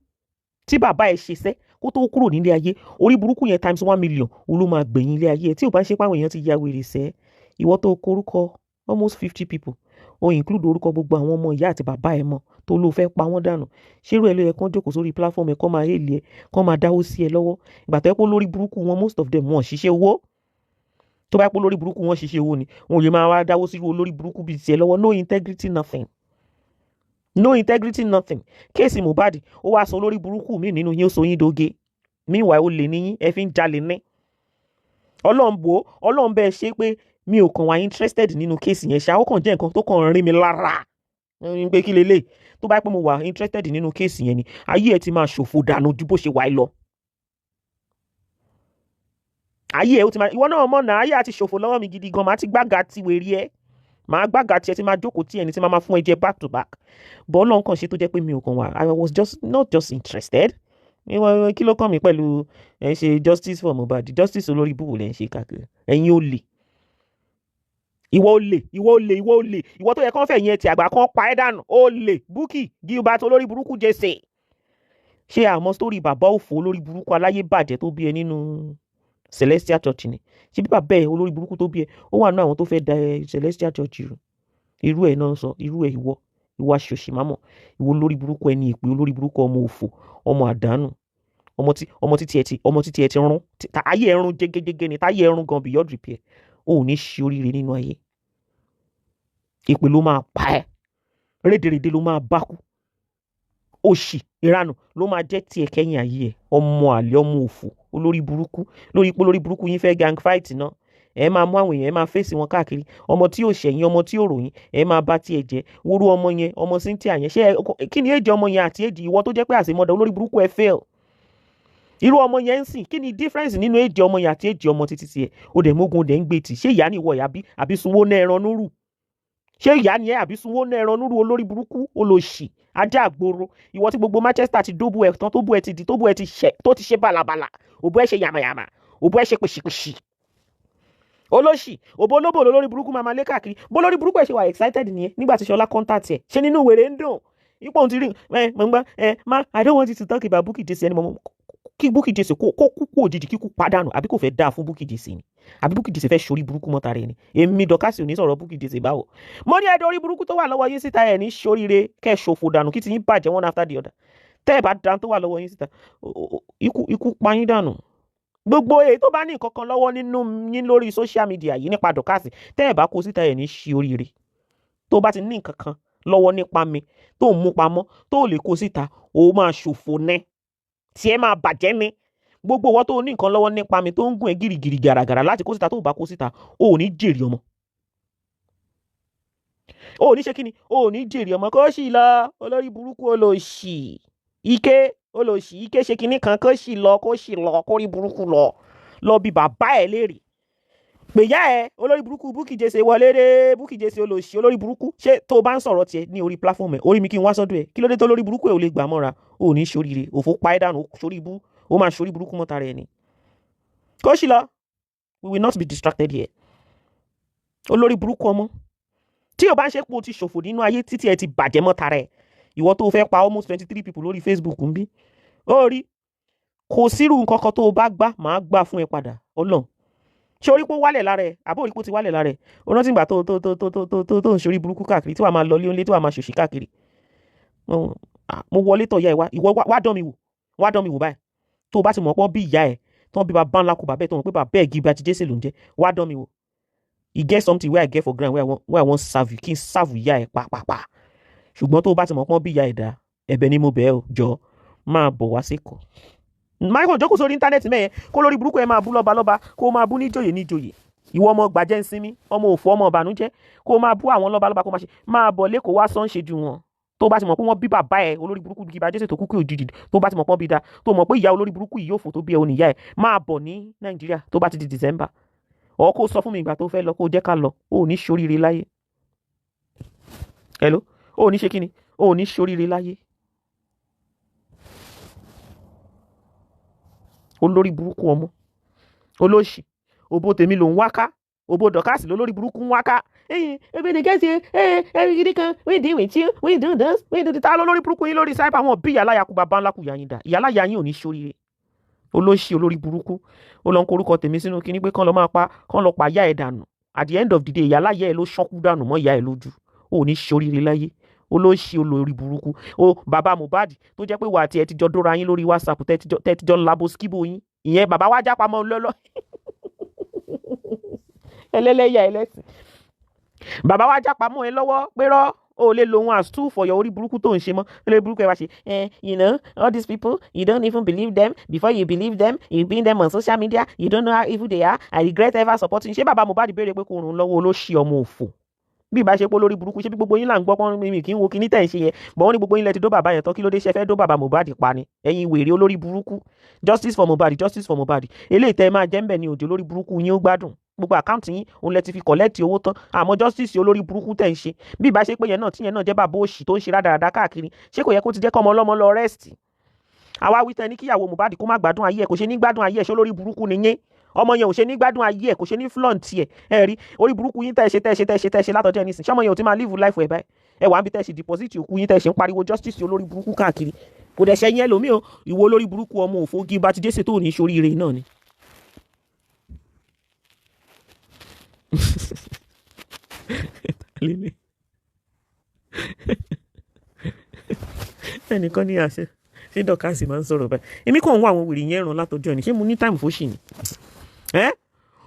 S1: Tí bàbá ẹ ṣe sẹ́ kó tó kúrò nílé ayé, orí burúkú yẹn times 1 million òun ló máa gbẹ̀yìn ilé ayé ẹ. Tí ò bá ń ṣe pé àwọn èèyàn ti ya wèrè sẹ́, ìwọ tó korúkọ almost 50 people, o include orúkọ gbogbo àwọn ọmọ ìyá àti bàbá ẹ mọ́, tó ló fẹ́ pa wọ́n dànù, ṣérú ẹ ló yẹ kán jókòó sórí platform ẹ, kán máa hail ẹ, kán máa dáwó sí ẹ lọ́wọ́? Ìgbà tó yẹ pé lórí burúkú wọn, most of them, wọn ṣiṣẹ́ owó. Tó bá yẹ pé lórí burúkú wọn ṣiṣẹ́ owó ni, wọn ò lè máa wá dáwó sí olórí burúkú bíi tiẹ̀ lọ́wọ́. No integrity, nothing, no integrity, nothing. Case Mohbad, ó wá sọ olórí burúkú mi nínú yín, ó sọ yín doge. Meanwhile, ó lè níyín, ẹ fi ń jalè ní. Ọlọ́run bò ó, Ọlọ́run bẹ́ẹ̀ ṣe pé mi ò kàn wá interested nínú case yẹn ṣá. Ó kàn jẹ́ nǹkan tó kàn rí mi lára pé kí lélẹ̀. Tó bá pẹ́ mo wà interested nínú case yẹn ni, ayé ẹ ti máa ṣòfò dànù ju bó ṣe wà lọ. Ayé ẹ ó ti máa, ìwọ náà mọ̀ náà, ayé àti ṣòfò lọ́wọ́ mi gidi gan. Màá ti gbága ti wèrè ẹ, màá gbága tiẹ̀ tí máa jókòó tí ẹni tí máa fún ẹ jẹ back to back. Bọ́ Ọlọ́run kàn ṣe tó jẹ́ pé mi ò kàn wá, I was just not just interested. Kí ló kàn mí pẹ̀lú ẹ̀ ń ṣe justice for Mohbad? Justice olórí ibùbù lẹ̀ ń ṣe káàkiri. Ẹ̀yin ò lè, ìwọ olè, ìwọ olè, ìwọ olè, ìwọ tó yẹ kán fẹ̀yìn ẹtì àgbà kan pa ẹ́ dànù. Olè Bukky Gilbert, olórí burúkú Jesse. Ṣé àmọ́ sórí bàbá òfò, olórí burúkú aláyé bàjẹ́ tó bí ẹ nínú Celestial Church ni? Ṣé bí bàbá ẹ, olórí burúkú tó bí ẹ, ó wà nínú àwọn tó fẹ́ da ẹ Celestial Church rú? Irú ẹ náà sọ irú ẹ. Ìwọ, ìwọ aṣòṣì mámọ̀, ìwọ olórí burúkú, ẹni ìpè, olórí burúkú, ọmọ òfò, ọmọ àdánù, ọmọ títí ẹ ti, ọmọ títí ẹ ti rún, ayé ẹ rún jẹgẹjẹgẹ ni, táyé ẹ rún gan beyond repair. O ò ní ṣe oríire nínú ayé. Ìpè ló máa pa ẹ́, rédèrèdè ló máa bá kú, òṣì ìranù ló máa jẹ́ tiẹ̀ kẹ́yìn ayé ẹ̀. Ọmọ àlè, ọmọ òfò, olórí burúkú. Lórí pé olórí burúkú yín fẹ́ gang fight náà, ẹ máa mú àwọn èèyàn, ẹ máa fèsì wọn káàkiri. Ọmọ tí ò ṣẹ̀yìn, ọmọ tí ò ròyìn, ẹ máa bá tiẹ̀ jẹ́. Wúrú ọmọ yẹn, ọmọ Cynthia yẹn, ṣé kí ni èjì ọmọ yẹn àti èjì ìwọ tó jẹ́ pé àṣemọ́dọ̀ olórí burúkú ẹ fail? Irú ọmọ yẹn ń sìn, kí ni difference nínú èjì ọmọ yẹn àti èjì ọmọ títí tiẹ̀? Ó dẹ̀ mógun, ó dẹ̀ ń gbé tì. Ṣé ìyá ni ìwọ ìyá bí, àbí sunwó náà ẹran núrù? Ṣé ìyá ni ẹ, àbí sunwó náà ẹran núrù? Olórí burúkú, olòṣì, ajá àgbòrò, ìwọ tí gbogbo Manchester ti dóbú ẹ tán, tó bú ẹ ti di, tó bú ẹ ti ṣẹ, tó ti ṣe bàlàbàlà, òbú ẹ ṣe yàmàyàmà, òbú ẹ ṣe pèṣìpèṣì. Olóṣì, òbó olóbò, lórí burúkú máa lé káàkiri. Bó lórí burúkú ẹ ṣe wà excited nìyẹn nígbà tí Ṣọlá contact ẹ. Ṣe nínú wèrè ń dùn ipò òun ti rí ẹ. Mọ̀ ń gbọ́ ẹ má. I don't want you to talk about Bukky Jesse anymore. Kí Bukky Jesse kó kú kú òjijì, kíkú padànù, àbí kò fẹ́ dáa fún Bukky Jesse ni, àbí Bukky Jesse fẹ́ ṣorí burúkú mọ́ta rẹ̀ ni? Èmi Dorcas ò ní sọ̀rọ̀ Bukky Jesse. Báwo mo ní ẹ̀dọ̀ orí burúkú tó wà lọ́wọ́ yín síta, ẹ̀ ní ṣoríire, kẹ́ ẹ̀ ṣòfò dànù, kí ti yín bàjẹ́ one after the other. Tẹ́ ẹ̀ bá dan tó wà lọ́wọ́ yín síta, ikú, ikú pa yín dànù. Gbogbo èyí tó bá ní nǹkan kan lọ́wọ́ nínú yín lórí social media yìí nípa Dorcas, tẹ́ ẹ̀ bá kó síta, ẹ̀ ní ṣe oríire. Tó bá ti ní nǹkan kan lọ́wọ́ nípa mi tó ń mú pamọ́, tó lè kó síta, ó máa ṣòfò ní, tí ẹ máa bàjẹ́ ní. Gbogbo ìwọ tó ní nǹkan lọ́wọ́ nípa mi, tó ń gùn ẹ́ gírígírí gàràgàrà láti kó síta, tó bá kó síta, ó ò ní jèrè ọmọ. Ó ò ní ṣe kíni, ó ò ní jèrè ọmọ. Kó sì lọ, olórí burúkú, olòṣì ike, olòṣì ike, ṣe kinní kan, kó sì lọ, kó sì lọ, kó rí burúkú lọ, lọ bí bàbá ẹ léèrè, pèyà ẹ. Olórí burúkú Bukky Jesse, wọlé dé. Bukky Jesse, olòṣì, olórí burúkú. Ṣé tó o bá ń sọ̀rọ̀ tiẹ̀ ní orí platform ẹ̀, orí mi kí n wá sọ́dọ̀ ẹ̀? Kí ló dé tó lórí burúkú ẹ̀ ò lè gbà mọ́ra? Ò ní ṣoríire, òfò pa ẹ́ dànù, sórí ibú, ó máa ṣorí burúkú mọ́ta rẹ̀ ni. Kó sì lọ, we will not be distracted here. Olórí burúkú ọmọ tí o bá ń ṣe pé o ti ṣòfò nínú ayé, títí ẹ ti bàjẹ́ mọ́ta rẹ̀. Ìwọ tó fẹ́ pa almost 23 people lórí Facebook ń bí, ó rí kò sírú nǹkan kan tó o bá gbá, màá gbá fún ẹ padà. Ọlọ́run, ṣé orí pé ó wálẹ̀ lára ẹ, àbó orí pé ó ti wálẹ̀ lára ẹ? O rántí ìgbà tó ń ṣorí burúkú káàkiri, tí wàá máa lọ lé onílé, tí wàá máa ṣòṣì káàkiri? Mo wọlé tọ̀ ìyá ẹ wá. Ìwọ wá dán mi wò, wá dán mi wò báyìí. Tó o bá ti mọ̀ pọ́n bí ìyá ẹ tán, bí bàbá ńlá kú bàbá ẹ, tó mọ̀ pé bàbá ẹ Gilbert Jesse ló ń jẹ́, wá dán mi wò. E get something wey I get for ground wey I wan serve you, kí n serve ìyá ẹ pàápàá. Ṣùgbọ́n tó o bá ti mọ̀ pọ́n bí ìyá ẹ dá, ẹ̀bẹ̀ ni mo bẹ̀ ẹ́ o, jọ máa bọ̀ wá sékòó. Michael jókòó sórí internet mẹ́yẹn, kó lórí burúkú ẹ máa bú lọ́ba lọ́ba, kó máa bú níjòyè níjòyè. Ìwọ ọmọ gbàjẹ́ ń sinmi, ọmọ òfò, ọmọ ìbànújẹ́, kó máa bú àwọn lọ́ba lọ́ba, kó máa ṣe máa bọ̀ lẹ́kọ̀ọ́ wá sọ́n ṣe ju wọn. Tó bá ti mọ̀ pé wọ́n bí bàbá ẹ, olórí burúkú Gilbert Jesse tó kú kí òjijì, tó bá ti mọ̀ pọ́n bí da, tó mọ̀ pé ìyá olórí burúkú yìí yóò fò tó bí ẹ oníyá ẹ, máa bọ̀ ní Nàìjíríà tó bá ti di December, ọ̀ kó sọ fún mi ìgbà tó fẹ́ lọ, kó jẹ́ ká lọ. Ó ní ṣoríire láyé. Hello, ó ní ṣe kíni, ó ní ṣoríire láyé. Olórí burúkú ọmọ olóṣì, òbó tèmi ló ń wá ká. Òbò Dorcas lólórí burúkú ń wáká. Ẹ̀yìn ebi ní kẹ́sì ẹ̀ ẹ̀ gidi kan, we deal with you, we do this, we do that. Ta lólórí burúkú yín lórí cyber? Wọn bí ìyáláyà kú, bàbá ńlá kú, yà yín dà. Ìyáláyà yín ò ní ṣoríire. Olóṣì, olórí burúkú, ó lọ ń korúkọ tèmi sínú kinní pé kán lọ máa pa, kán lọ pa ìyá ẹ̀ dànù. At the end of the day, ìyáláyà ẹ̀ ló ṣọ́kú dànù mọ́ ìyá ẹ̀ lójú. Ò ní ṣoríire láyé, olóṣì, olórí burúkú. Ó bàbá Mohbad tó jẹ́ pé wà á tiẹ̀ ti jọ dóra yín lórí WhatsApp, tẹ́ ti jọ labo skibo yín, ìyẹn bàbá wa jápa mọ́ lọ́lọ́ ẹlẹ́lẹ́yà ẹlẹ́sìn. Bàbá wa jápa mọ́ ẹ lọ́wọ́ pé rọ́ o lè lo wọn as tool for your orí burúkú tó ń ṣe mọ́. Olórí burúkú ẹ wá ṣe ẹ. You know all these people, you don't even believe them. Before you believe them, you bring them on social media. You don't know how evil they are. I regret ever supporting. Ṣé bàbá Mohbad béèrè pé kò rùn lọ́wọ́? Olóṣì, ọmọ òfò. Bí ìbá ṣe pé olórí burúkú, ṣé bí gbogbo yín là ń gbọ́ pọ́n mi kì í wo kíní tẹ̀ ń ṣe yẹn bọ̀, wọ́n ní gbogbo yín lẹ ti dó bàbá yẹn tán. Kí ló dé? Ṣe fẹ́ dó bàbá Mohbad pa ni? Ẹ̀yin wèrè, olórí burúkú. Justice for Mohbad, justice for Mohbad. Eléyìí tẹ́ ẹ máa jẹ́ ń bẹ̀ ní òjò. Olórí burúkú yín ó gbádùn. Gbogbo account yín òun lẹ ti fi collect owó tán. Àmọ́ justice olórí burúkú tẹ̀ ń ṣe, bí ìbá ṣe pé yẹn náà, tíyẹn náà jẹ́ bàbá òṣì tó ń ṣe rádaràda káàkiri, ṣé kò yẹ kó ti jẹ́ kọ́mọ ọlọ́mọ lọ rest? Àwa wí tẹ ní kíyàwó Mohbad kó má gbádùn ayé ẹ̀, kò ṣe ní gbádùn ayé ẹ̀. Ṣé olórí burúkú ni yín? Ọmọ yẹn ò ṣe ní gbádùn ayé ẹ̀, kò ṣe ní flaunt ẹ̀. Ẹ rí orí burúkú yín tẹ́ ṣe, tẹ́ ṣe, tẹ́ ṣe, tẹ́ ṣe látọjọ́ ẹni sìn. Ṣọmọ yẹn ò ti máa live life ẹ̀ báyìí? Ẹ wà níbi tẹ́ ṣe deposit òkú yín, tẹ́ ṣe ń pariwo justice olórí burúkú káàkiri. Kò dẹ̀ ṣe yẹn lómi o. Ìwọ olórí burúkú, ọmọ òfò, Gilbert Jesse tó ní ṣoríire náà ni. Ẹnìkan ní àṣẹ ṣé Dorcas máa ń sọ̀rọ̀ báyìí? Èmi kàn ń wá àwọn wèrè yẹn ràn látọjọ́ ni. Ṣé mo ní time fóṣì ni? Ẹ́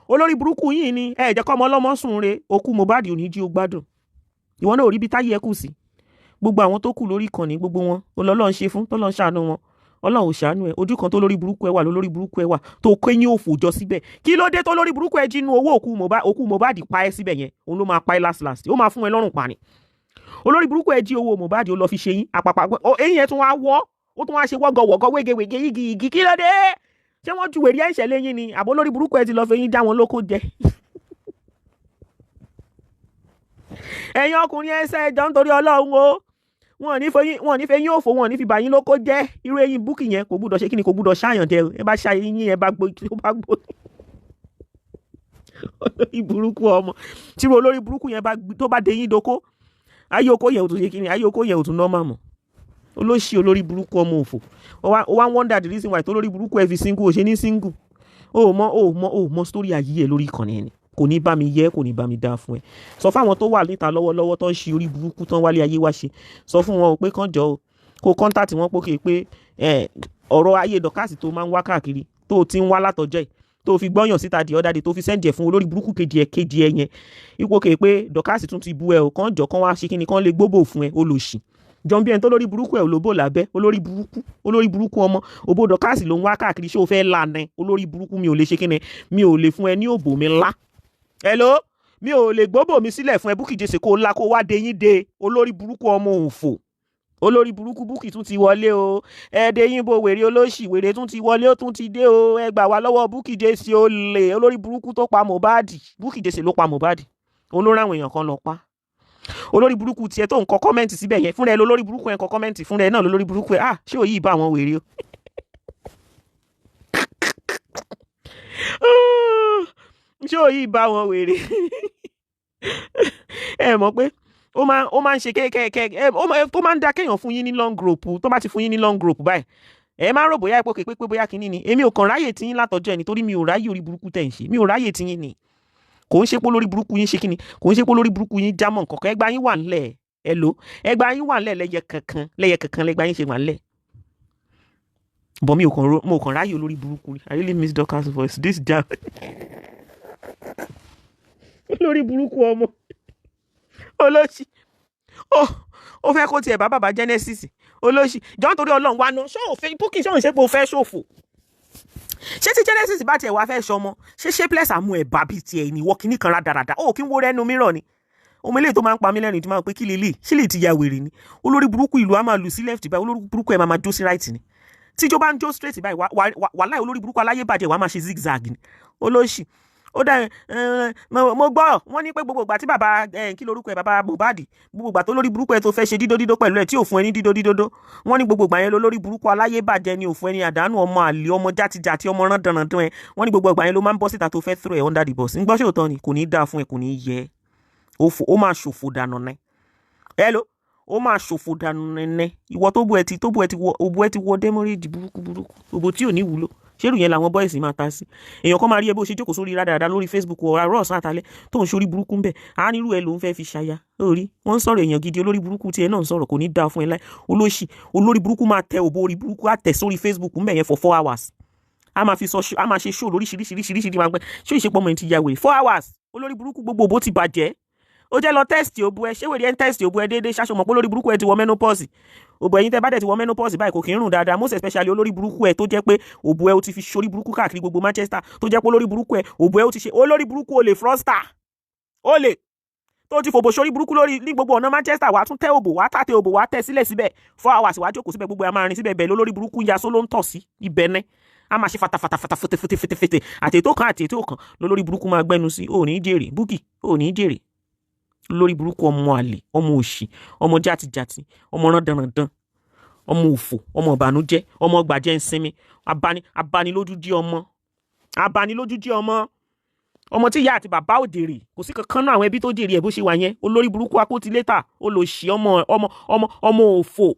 S1: olórí burúkú yìí ni. Ẹ jẹ́ kọ́ ọmọ ọlọ́mọ sùn re. Òkú Mohbad ò ní jí ó gbádùn. Ìwọ náà ò rí bí táyé ẹ kù sí. Gbogbo àwọn tó kù lórí ìkànnì, gbogbo wọn Ọlọ́run ṣe fún, tọ́lọ́run ṣàánú wọn. Ọlọ́run ò ṣàánú ẹ. Ojú kan tó lórí burúkú ẹ wà, lórí burúkú ẹ wà tó kéyìn òfò jọ síbẹ̀. Kí ló dé tó lórí burúkú ẹ jínú owó òkú Mohbad pa ẹ síbẹ̀ yẹn? Òun ló máa pa ẹ last last, ó máa fún ẹ lọ́rùn pa ni. Olórí burúkú ẹ jí owó Mohbad, ó lọ fi ṣe yín àpàpà. Eyín ẹ tún wá wọ́, ó tún wá ṣe wọ́gọ̀wọ̀gọ̀, wégewège, yígi igi. Kí ló dé? Ṣé wọ́n ju wèrè ẹ̀ṣẹ̀ lẹ́yìn ni, àbó lórí burúkú ẹ ti lọ fẹ́yìn já wọn lóko jẹ? Ẹ̀yin ọkùnrin, ẹsẹ̀ ẹjọ́ nítorí Ọlọ́run o. Wọn ò ní fẹ́yìn, wọn ò ní fẹ́yìn òfò, wọn ò ní fi bà yín lóko jẹ́. Irú eyín búkì yẹn kò gbúdọ̀ ṣe kí ni, kò gbúdọ̀ ṣàyàn jẹ. Ẹ bá ṣá eyín ẹ bá gbó, ó bá gbó. Olórí burúkú ọmọ tí olórí burúkú yẹn tó bá dé yín doko, ayé oko yẹn ò tún ṣe kí ni, ayé oko yẹn ò tún normal mọ́. Olóṣì, olórí burúkú, ọmọ òfò. Ó wá wonder the reason why tó lórí burúkú ẹ fi single. Ò ṣe ní single. Ó mọ, ó mọ, ó mọ story ayé ẹ lórí ìkànnì ẹni. Kò ní bá mi yẹ, kò ní bá mi dáa fún ẹ. Sọ fáwọn tó wà níta lọ́wọ́lọ́wọ́ tó ń ṣe orí burúkú tán wálé ayé wá ṣe, sọ fún wọn pé kán jọ o, kó contact wọn pókè pé ọ̀rọ̀ ayé Dorcas tó máa ń wá káàkiri, tó ti ń wá látọjọ́ ẹ̀, tó fi gbọ́yàn síta di ọ̀dàdé, tó fi send ẹ̀ fún olórí burúkú kejì ẹ̀ kejì ẹ̀ yẹn, ipò kè pé Dorcas tún ti bú ẹ o. Kán jọ, kán wá ṣe kíni, kán lè gbóbò fún ẹ. Olòṣì jọ̀ǹbí ẹni tó lórí burúkú ẹ̀ olóbò lábẹ́. Olórí burúkú, olórí burúkú ọmọ, òbò Dorcas ló ń wá káàkiri. Ṣé o fẹ́ lànà olórí burúkú? Mi ò lè ṣe kíni, mi ò lè fún ẹ ní òbò mi ńlá. Hello, mi ò lè gbóbò mi sílẹ̀ fún ẹ. Bukky Jesse, kó la kó wá deyín de. Olórí burúkú, ọmọ òfò, olórí burúkú. Bukky tún ti wọlé o. Ẹ deyín bo wèrè, olóṣì, wèrè tún ti wọlé, ó tún ti dé o. Ẹ gbà wá lọ́wọ́ Bukky Jesse, olè, olórí burúkú tó pa Mohbad. Bukky Jesse ló pa Mohbad, òun ló ráwọn èèyàn kan lọ pa. Olórí burúkú tiẹ̀ tó ń kọ comment síbẹ̀ yẹn fúnra ẹ, lólórí burúkú ẹ kọ comment fúnra ẹ náà, lólórí burúkú ẹ. Ah, ṣé òyì bá àwọn wèrè o? Ṣé òyì bá wọn wèrè? Ẹ mọ̀ pé ó máa ń ṣe kéékèèké, ó máa ń dá kéèyàn fún yín ní long rope. Tó bá ti fún yín ní long rope báyìí, ẹ máa ń rò bóyá ipò képe pé bóyá kinní ni. Èmi ò kàn ráyè tí yín látọjọ́ ẹ, nítorí mi ò ráyè orí burúkú tẹ̀ ń ṣe. Mi ò ráyè tí yín ni. Kò ń ṣe pé lórí burúkú yín ṣe kíni, kò ń ṣe pé lórí burúkú yín jámọ́ nǹkan kan. Ẹgbàá yín wà ńlẹ̀ ẹ lò, ẹgbàá yín wà ńlẹ̀ lẹ́yẹ kankan, lẹ́yẹ kankan lẹ́gbàá yín ṣe wà ńlẹ̀ bọ̀. Mi ò kàn, mo kàn ráyè olórí burúkú. I really miss Dorcas voice this jam. Olórí burúkú, ọmọ olóṣì, ó fẹ́ kó tiẹ̀ bá bàbá Genesis. Olóṣì, jọ́ nítorí Ọlọ́run wa náà, ṣó òfin Bukky, ṣó ń ṣe pé o fẹ́ ṣòfò? Ṣé tí Genesis bá tiẹ̀ wá fẹ́ ṣọmọ, ṣé shapeless àmú ẹ̀ bá bíi tiẹ̀ ní ìwọ kìíní kan rádaràda? Ó kí ń wo rẹ́nu mìíràn ni. Omi eléyìí tó máa ń pa mí lẹ́rìn tí máa ń pé kí lélẹ̀, ṣé lè ti ya wèrè ni? Olórí burúkú, ìlú á máa lù sí left báyìí, olórí burúkú ẹ̀ máa jó sí right ni. Tíjó bá ń jó straight báyìí, wàláì, olórí burúkú aláyé bàjẹ́, wàá máa ṣe zigzag ni. Olóṣì, Ó dá mo gbọ́, wọ́n ní pé gbogbo ìgbà tí bàbá, kí lorúkọ ẹ, bàbá Mohbad, gbogbo ìgbà tó lórí burúkú ẹ tó fẹ́ ṣe dídó dídó pẹ̀lú ẹ tí ò fún ẹ ní dídó dídó, wọ́n ní gbogbo ìgbà yẹn lórí burúkú aláyé bàjẹ́ ni ò fún ẹ ní àdánù, ọmọ àlè, ọmọ játijàti, ọmọ rándanrandan ẹ. Wọ́n ní gbogbo ìgbà yẹn ló máa ń bọ́ síta tó fẹ́ throw ẹ under the bus. Ń gbọ́, ṣé òótọ́ ni? Kò ní í dáa fún ẹ, kò ní í yẹ ó, máa ṣòfò dànù ní. Hello, ó máa ṣòfò dànù nẹ́nẹ́. Ìwọ tó bú ẹ ti wọ òbú ẹ ti wọ demurrage burúkú burúkú, òbò tí ò ní wúlò. Ṣérù yẹn làwọn boys máa ta sí? Èèyàn kan máa rí ẹ bó ṣe jókòó sórí rádaràda lórí Facebook ọ̀rọ̀ àárọ̀, ọ̀sán àtàlẹ́, tó ń ṣorí burúkú ń bẹ̀, á nírú ẹ ló ń fẹ́ fi ṣaya. Orí wọ́n ń sọ̀rọ̀ èèyàn gidi, olórí burúkú tiẹ̀ náà ń sọ̀rọ̀. Kò ní dáa fún ẹ láì. Olóṣì, olórí burúkú, máa tẹ òbó orí burúkú á tẹ̀ sórí Facebook ń bẹ̀ yẹn for 4 hours. A máa fi sọ, a máa ṣe show lóríṣiríṣiríṣiríṣi, máa gbẹ ṣé ìṣepọ̀ mọ̀ ní ti ya wèrè. 4 hours, olórí burúkú, gbogbo òbó ti bàjẹ́. Ó jẹ́ lọ test òbò ẹ. Ṣé wèrè ẹ ń test òbò ẹ déédéé? Ṣaṣọ mọ̀ pé olórí burúkú ẹ ti wọ menopause? Òbò ẹ̀yin tẹ́ bá dẹ̀ ti wọ menopause báyìí, kò kí ń rùn dáadáa, most especially olórí burúkú ẹ tó jẹ́ pé òbò ẹ ó ti fi ṣorí burúkú káàkiri gbogbo Manchester, tó jẹ́ pé olórí burúkú ẹ, òbò ẹ ó ti ṣe olórí burúkú, olè, fraudster, olè tó ti fòbò sórí burúkú lórí ní gbogbo ọ̀nà Manchester. Wàá tún tẹ́ òbò, wàá tàtẹ́ òbò, wàá tẹ́ sílẹ̀ síbẹ̀ 4 hours, wàá jókòó síbẹ̀, gbogbo ẹ̀ máa rin síbẹ̀. Bẹ́ẹ̀ lólórí burúkú ya só ló ń tọ̀ sí ibẹ̀ ní, a máa ṣe fatafata, fetefetefete, àti ètò kan àti ètò kan lólórí burúkú máa gbẹnu sí. Ò ní jèrè, Bukky, ò ní jèrè. Lórí burúkú, ọmọ àlè, ọmọ òṣì, ọmọ játijàti, ọmọ rándanrandan, ọmọ òfò, ọmọ ìbànújẹ́, ọmọ gbàjẹ́ ńsinmi, abani abanilójújí, ọmọ abanilójújí, ọmọ tí ìyá àti bàbá ò jèrè. Kò sí kankan náà àwọn ẹbí tó jèrè ẹ bó ṣe wà yẹn. Olórí burúkú, akótilétà, olòṣì, ọmọ ọmọ ọmọ ọmọ òfò.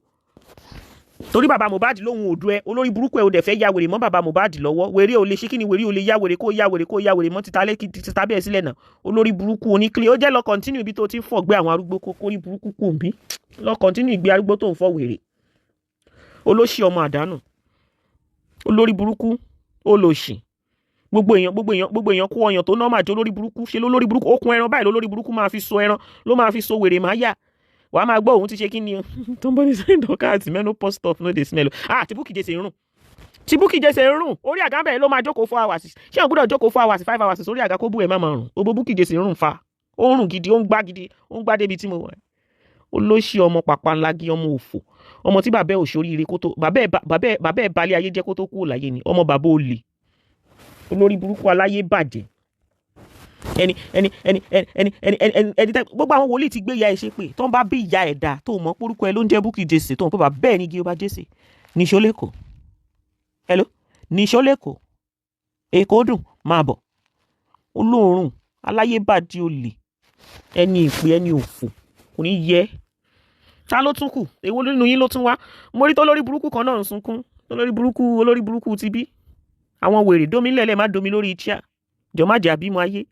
S1: Torí bàbá Mohbad lóhun òdu ẹ, olórí burúkú ẹ, ò dẹ̀ fẹ́ ya wèrè mọ́ bàbá Mohbad lọ́wọ́. Wèrè ò lè ṣe kí ni? Wèrè ò lè ya wèrè, kó ya wèrè, kó ya wèrè mọ́ títa lé títa bẹ́ẹ̀ sílẹ̀ náà. Olórí burúkú oníkílẹ̀, ó jẹ́ lọ continue ibi tó ti ń fọ̀ gbé àwọn arúgbó, kó kórí burúkú kù ń bí. Lọ continue ìgbé arúgbó tó ń fọ̀, wèrè, olóṣì, ọmọ àdánù, olórí burúkú, olòṣì. Gbogbo èèyàn, gbogbo èèyàn, gbogbo èèyàn kó ọyàn tó normal jẹ́ olórí burúkú ṣe lólórí burúkú. Okùn ẹran báyìí lólórí burúkú máa fi so ẹran, ló máa fi so wèrè máa yà. Wàá máa gbọ́ òun ti ṣe kí ni o. Somebody say Dorcas menopause stuff no dey smell o. Ah, tí Bukky Jesse ń rùn, tí Bukky Jesse ń rùn, orí àga bẹ́ẹ̀ ló máa jókòó 4 hours. Ṣé òun gbọ́dọ̀ jókòó 4 hours, 5 hours sórí àga kó bú ẹ̀ má máa rùn? Òbò Bukky Jesse ń rùn fa, ó ń rùn gidi, ó ń gbá gidi, ó ń gbá débi tí mo wà. Olóṣì, ọmọ pàpà ńlá gi, ọmọ òfò, ọmọ tí bàbá ẹ̀ ò ṣoríire kó tó bàbá ẹ̀ balẹ̀ ayé jẹ́ kó tó kúrò láyé ni, ọmọ bàbá olè, olórí burúkú, aláyé bàjẹ́, ẹni ẹni ẹni ẹni ẹni ẹni ẹni ẹni tẹ gbogbo àwọn wòlíì ti gbé ìyá ẹ ṣe pé tó ń bá bí ìyá ẹ̀ dá tó mọ̀ porúkọ ẹ ló ń jẹ́ Bukky Jesse, tó ń pè bá bẹ́ẹ̀ ni igi ọba Jesse níṣó lẹ́kọ̀ọ́. Hello, níṣó lẹ́kọ̀ọ́, èkó dùn máa bọ̀. Olóòórùn, aláyébàdí, olè, ẹni ìpè, ẹni òfò, kò ní yẹ. Ta ló tún kù? Èwo nínú yín ló tún wá? Mo rí tó lórí burúkú kan náà ń sunkún, tó lórí burúkú, olórí burúkú ti bí àwọn wèrè domi lẹ́lẹ̀, má domi lórí chair jọ, má jẹ́ àbímọ ayé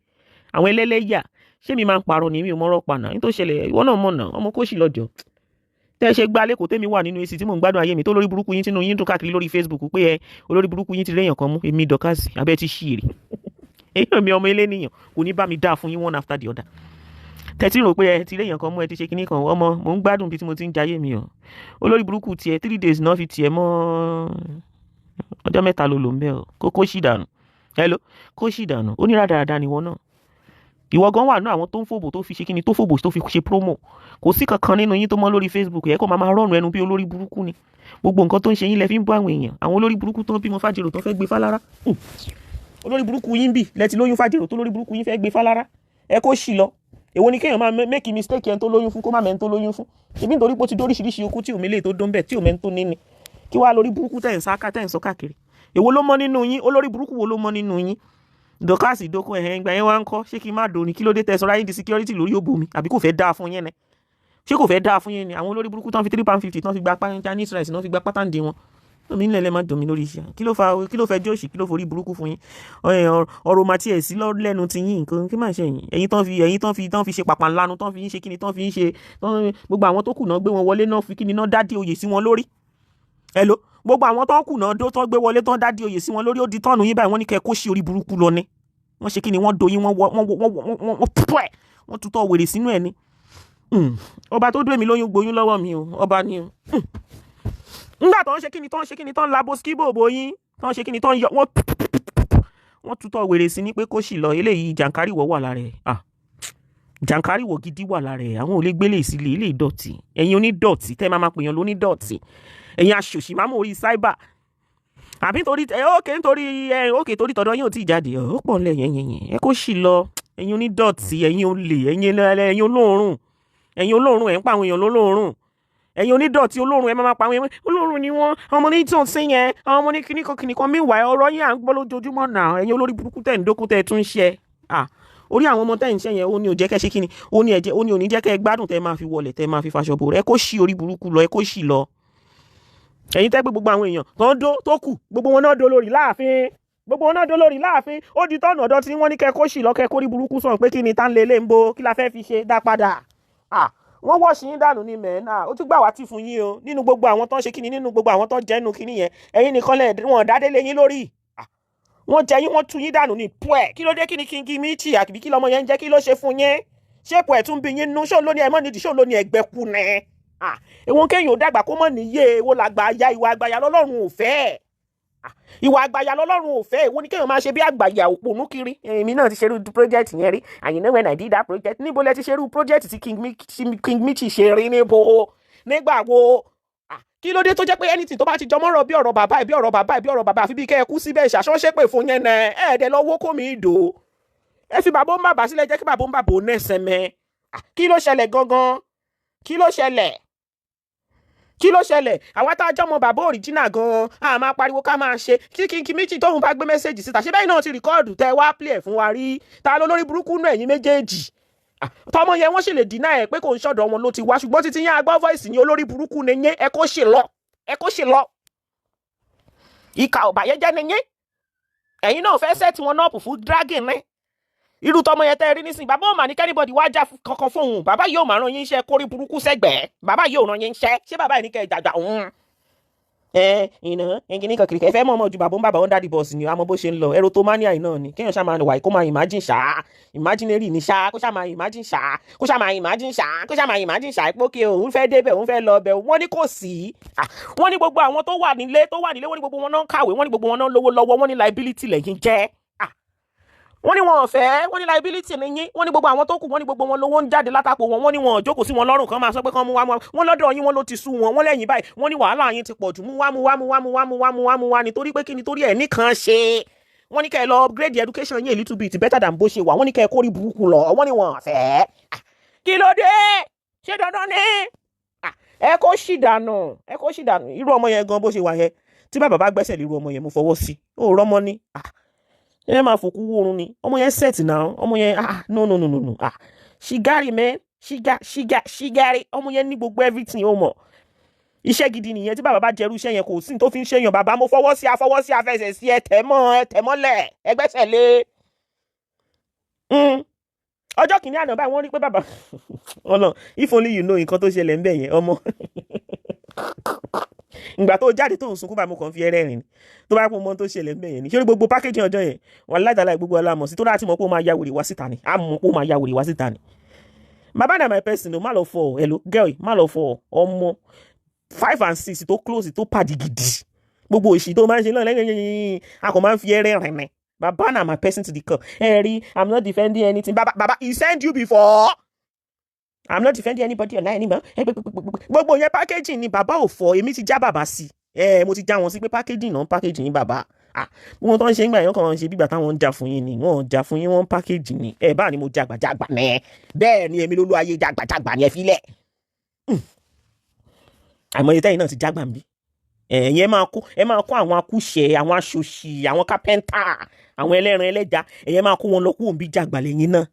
S1: àwọn ẹlẹ́lẹ́yà. Ṣé mi máa ń parọ́ ni? Mi ò mọ́rọ́ pa náà. Ní tó ṣẹlẹ̀, ìwọ náà mọ̀ náà, ọmọ kó sì lọ́jọ́ tẹ́ ẹ ṣe gbá lẹ́kọ̀ọ́ tẹ́mi wà nínú AC tí mò ń gbádùn ayé mi, tó lórí burúkú yín tínú yín dùn káàkiri lórí Facebook pé ẹ olórí burúkú yín ti réyàn kan mú. Èmi Dorcas abẹ́ ti ṣí èrè èyàn mi, ọmọ eléníyàn, kò ní bá mi dáa fún yín one after the other. Tẹ́tí rò pé ẹ ti réyàn kan mú, ẹ ti ṣe kinní kan. Ọmọ, mò ń gbádùn bí tí mo ti ń jayé mi o. Olórí burúkú tiẹ̀, 3 days náà fi tiẹ̀ mọ́, ọjọ́ 3 ló lò ń bẹ́ ọ. Kó sì dànù. Hello, kó sì dànù. Oníràdàràdà ni ìwọ náà. Ìwọ gan wà ní àwọn tó ń fòbò, tó fi ṣe kíni, tó fòbò tó fi ṣe promo. Kò sí kankan nínú yín tó mọ́ lórí Facebook yẹ kó máa rọrùn ẹnu bí olórí burúkú ni. Gbogbo nǹkan tó ń ṣe yín lẹ fi ń bọ́ àwọn èèyàn. Àwọn olórí burúkú tó ń bímọ fàjèrò tó fẹ́ gbé fálára, olórí burúkú yín bì lẹ ti lóyún fàjèrò tó lórí burúkú yín fẹ́ gbé fálára. Ẹ kó sì lọ. Èwo ni kéèyàn máa make mistake ẹni tó lóyún fún, kó má mẹ́ni tó lóyún fún? Ṣebí nítorí pé ó ti dóríṣiríṣi okú tí òmílẹ̀ tó dún bẹ́ẹ̀ tí òmẹ́ni tó ní ni kí wàá lórí burúkú tẹ̀ ń sá ká tẹ̀ ń sọ káàkiri. Èwo ló mọ́ nínú yín? Olórí burúkú wo ló mọ́ nínú yín? Dorcas ìdókòó ẹ̀hẹ́n ìgbà yẹn wá ń kọ́. Ṣé kí n má dòní? Kí ló dé tẹ sọ ráyé di security lórí òbò mi? Àbí kò fẹ́ dáa fún yẹn ni? Ṣé kò fẹ́ dáa fún yẹn ni? Àwọn olórí burúkú tán fi £3.50 tán fi gba Chinese rice náà fi gba pátá wọn omi ńlẹ̀ lẹ́ má dùn mí lórí iṣẹ́. Kí ló fa? Kí ló fẹ́ jóòṣì? Kí ló forí burúkú fún yín? Ọ̀rọ̀ màtí ẹ̀ sí lẹ́nu ti yín nǹkan kí máa ṣe yín. Ẹ̀yin tán fi ṣe pàpà ńlanu, tán fi ń ṣe kíni, tán fi ń ṣe gbogbo àwọn tó kù náà gbé wọn wọlé náà, fi kíni náà dádì oyè sí wọn lórí. Hello, gbogbo àwọn tó kù náà tán gbé wọlé, tán dádì oyè sí wọn lórí, ó di tọ́ọ̀nù yín báyìí. Wọ́n ní kẹ́ kó sí orí burúkú lọ ni. Wọ́n ṣe kíni? Wọ́n doyin, wọ́n wọ́n wọ́n wọ́n pẹ́, wọ́n tutọ́ wèrè sínú ẹ̀ ni. Ọba tó dún èmi lóyún gboyún lọ́wọ́ mi o, ọba ni o. Nígbà tó ń ṣe kíni, tó ń ṣe kíni, tó ń labo skíbò yín, tó ń ṣe kíni, tó ń yọ wọ́n tutọ́ wèrè sí ní pé kó sì lọ. Eléyìí jàǹkáríwọ̀ wà lára ẹ̀. Ah, jàǹkáríwọ̀ gidi wà lára ẹ̀. Àwọn ò lè gbélé sílé ilé ìdọ̀tí. Ẹ̀yin onídọ̀tí tẹ́ máa máa pèèyàn lónídọ̀tí, ẹ̀yin aṣòṣì máa mú orí cyber. Àbí nítorí ẹ ókè, nítorí ẹ ókè, torí tọ̀dọ̀ yín ò tí ì jáde. Ó pọ̀ ńlẹ̀ yẹn yẹn yẹn. Ẹ kó sì lọ, ẹ̀yin onídọ̀tí, ẹ̀yin olè, ẹ̀yin olóòórùn, ẹ̀yin olóòórùn. Ẹ̀ ń pa àwọn èèyàn lólóòórùn. Ẹ̀yin onídọ̀tí, olóòórùn, ẹ máa pa àwọn èèyàn. Olóòórùn ni wọ́n, àwọn ọmọ ní tó ń sìn yẹn, àwọn ọmọ ní kíníkan kíníkan. Meanwhile, ọ̀rọ̀ yín à ń gbọ́ lójoojúmọ́ náà. Ẹ̀yin olórí burúkú tẹ̀ ń dókun tẹ̀ tún ń ṣe. Ah, orí àwọn ọmọ tẹ̀ ń ṣe yẹn, ó ní ò jẹ́ kẹ́ ṣe kíni, ó ní ẹ̀jẹ̀, ó ní ò ní jẹ́ kẹ́ gbádùn tẹ́ máa fi wọlé, tẹ́ máa fi faṣọ bò. Ẹ kó ṣí orí burúkú lọ, ẹ kó ṣì lọ. Ẹ̀yin tẹ́ pé gbogbo àwọn èèyàn tó ń dó tó kù, gbogbo wọn náà dó lórí láàfin, gbogbo wọn náà dó lórí láàfin. Ó di tọ́nà ọ̀dọ́ tí wọ́n ní kẹ́ kó ṣì lọ, kẹ́ kó rí burúkú sọ̀rọ̀ pé kí ni tá ń lé lé ń bo, kí la fẹ́ fi ṣe dá padà. Ah, wọ́n wọ́ọ̀ṣì yín dànù ní mẹ́ẹ̀nà. Ó tún gbà wá tì fún yín o. Nínú gbogbo àwọn tó ń ṣe kíni, nínú gbogbo àwọn tó ń jẹ́nu kíni yẹn, ẹ̀yin nìkan lẹ̀ wọ́n dádé lé yín lórí. Wọ́n jẹ yín, wọ́n tú yín dànù ní pùẹ́. Kí ló dé? Kí ni King Michi àbí kí lọmọ yẹn ń jẹ́? Kí ló ṣe fún yín? Ṣé pùẹ́ tún bí yín nú? Ṣó ló ní ẹ mọ́ nídìí? Ṣó ló ní ẹgbẹ́ kú ní? Èwo kéèyàn ò dàgbà kó mọ̀ níyé? Èwo làgbà ya? Ìwà àgbàyà lọ́lọ́run ò fẹ́. Ìwà àgbàyà lọ́lọ́run ò fẹ́. Èwo ni kéèyàn máa ṣe bí àgbàyà òpònú kiri? Èmi náà ti ṣerú project yẹn rí. And you know when I did that project, níbo lẹ ti ṣerú project tí King Michi ṣe rí? Níbo? Nígbà wo? Kí ló dé tó jẹ́ pé anything tó bá ti jọmọ́rọ̀ bí ọ̀rọ̀ bàbá ẹ̀, bí ọ̀rọ̀ bàbá ẹ̀, bí ọ̀rọ̀ bàbá, àfi bí kẹ́ ẹ kú síbẹ̀? Ìṣàṣọ́ pè fún yẹn nẹ ẹ̀ẹ́dẹ̀ lọ́wọ́ kó mi dò. Ẹ fi bàbá ń bàbá sílẹ̀, jẹ́ kí bàbá ń bàbá ò nẹ́sẹ̀ mẹ́. Kí ló ṣẹlẹ̀ gangan? Kí ló ṣẹlẹ̀? Kí ló ṣẹlẹ̀? Àwa tá a jọmọ bàbá òrìjínà gan-an, a máa pariwo ká máa ṣe kí King Michi tóun bá gbé message síta. Ṣé bẹ́ẹ̀ náà ti record tẹ wá play ẹ̀ fún wa rí? Ta ló lórí burúkú nù ẹ̀yin méjèèjì? Tọmọ yẹn, wọ́n sì lè deny ẹ̀ pé kò ń ṣọ̀dọ̀ wọn ló ti wá, ṣùgbọ́n títí yẹn agbọ́ voice yín. Olórí burúkú ni yín. Ẹ kó ṣe lọ, ẹ kó ṣe lọ. Ìkà ọ̀bàyéjẹ́ ni yín. Ẹ̀yin náà fẹ́ set wọn náà fún dragging ní irú tọmọ yẹn tẹ́ ẹ rí nísìnyí. Bàbá ò mà ní k'anybody wá já kankan fóun. Bàbá yóò máa rán yín iṣẹ́ kórí burúkú sẹ́gbẹ̀ẹ́. Bàbá yóò rán yín iṣẹ́. Ṣé bàbá yìí ní kẹ́ ẹ jàjà òun ẹ ìnà ẹnìkìní kan kìrìkì? Ẹ fẹ́ mọ̀ ọmọ ju bàbá ń bàbá under the bus ni. Àmọ́ bó ṣe ń lọ, erotomania yìí náà ni kéèyàn ṣáà máa wà, kó máa imagine ṣá, imaginary ni ṣá, kó ṣáà máa imagine ṣá, kó ṣáà máa imagine ṣá, kó ṣáà máa imagine ṣá pé òkè òun fẹ́ débẹ̀, òun fẹ́ lọ bẹ̀. Wọ́n ní kò sí. Wọ́n ní gbogbo àwọn tó wà nílé, tó wà nílé, wọ́n ní gbogbo wọn náà ń kàwé, wọ́n ní gbogbo wọn náà lówó lọ́wọ́. Wọ́n ní liability lẹ́yìn jẹ́. Wọ́n ní wọn ò fẹ́, wọ́n ní liability ní yín. Wọ́n ní gbogbo àwọn tó kù, wọ́n ní gbogbo wọn lówó ń jáde látàpọ̀ wọn. Wọ́n ní wọn ò jókòó sí wọn lọ́rùn kan máa sọ pé kán mú wá, mú wá. Wọ́n lọ́dọ̀ yín, wọ́n ló ti sú wọn. Wọ́n lẹ́yìn báyìí, wọ́n ní wàhálà yín ti pọ̀ jù. Mú wá, mú wá, mú wá, mú wá, mú wá, mú wá, mú wá. Nítorí pé kí ni? Torí ẹ̀ nìkan ṣe. Wọ́n ní kẹ́ ẹ lọ upgrade education yín a little bit better than bó ṣe wà. Wọ́n ní kẹ́ ẹ kórí burúkú lọ. Wọ́n ní wọn fẹ́. Kí ló dé? Ṣé dandan ni? Ẹ kó ṣì dànù, ẹ kó ṣì dànù. Irú ọmọ yẹn gan, bó ṣe wà yẹn, tí bàbá bá gbẹ́sẹ̀ lé irú ọmọ yẹn, mo fọwọ́ sí ó rọ́mọ ní ẹ máa fòkú wórun ni. Ọmọ yẹn set now. Ọmọ yẹn, ah, no, no, no, no, no. Ah, she got it, man. She got, she got, she got it. Ọmọ yẹn ní gbogbo everything. Ó mọ̀ iṣẹ́ gidi nìyẹn. Tí bàbá bá jẹrú iṣẹ́ yẹn, kò sí ní tó fi ń ṣèyàn. Bàbá, mo fọwọ́ sí, afọwọ́ sí, afẹsẹ̀ sí. Ẹ tẹ̀ mọ́, ẹ tẹ̀ mọ́lẹ̀, ẹ gbẹ́sẹ̀ lé. Ọjọ́ kìíní àná báyìí, wọ́n rí pé bàbá ọ̀nà. If only you know nǹkan tó ṣẹlẹ̀ ń bẹ̀ yẹn, ọmọ. Ìgbà tó jáde tó ń sunkún báyìí, mo kàn fi ẹrẹ́ rìn ni. Tó bá pọ̀ mọ́ tó ṣẹlẹ̀ ń bẹ̀ yẹn ni, ṣé gbogbo package ọjọ́ yẹn wà láìdáláì, gbogbo ọlá mọ̀ sí tó láti mọ̀ pé ó máa ya wèrè wá síta ni. Á mọ̀ pé ó máa ya wèrè wá síta ni. Bàbá na my person o. Má lọ fọ. Hello girl, má lọ fọ. Ọmọ 5 and 6 tó close, tó pàdé gidi, gbogbo òṣì tó máa ń ṣe náà lẹ́yìn, a kò máa ń fi ẹrẹ́ rìn ni. Bàbá na my person to the core. Ẹ rí, I'm not defending anything. Bàbá, bàbá, he send you before. I'm not defending anybody online anymore. Gbogbo yẹn packaging ni. Bàbá ò fọ. Èmi ti já bàbá sí ẹ, mo ti já wọn sí pé packaging náà, packaging ni bàbá. Ah, gbogbo tó ń ṣe ń gbà yẹn kàn ń ṣe bígbà táwọn ń jà fún yín ni. Wọ́n ń jà fún yín, wọ́n ń packaging ni. Ẹ báà ni mo jàgbàjàgbà nẹ. Bẹ́ẹ̀ ni èmi lólú ayé jàgbàjàgbà ni. Ẹ filẹ̀, àìmọye tẹ́yìn náà ti jágbà ń bí. Ẹ̀yin ẹ máa kó àwọn akúṣẹ̀, àwọn aṣòṣì, àwọn kápẹ́ńtà, àwọn ẹlẹ́ran ẹlẹ́ja, ẹ̀yin ẹ máa kó wọn lọ kó òǹbí. Jàgbà lẹ́yìn náà.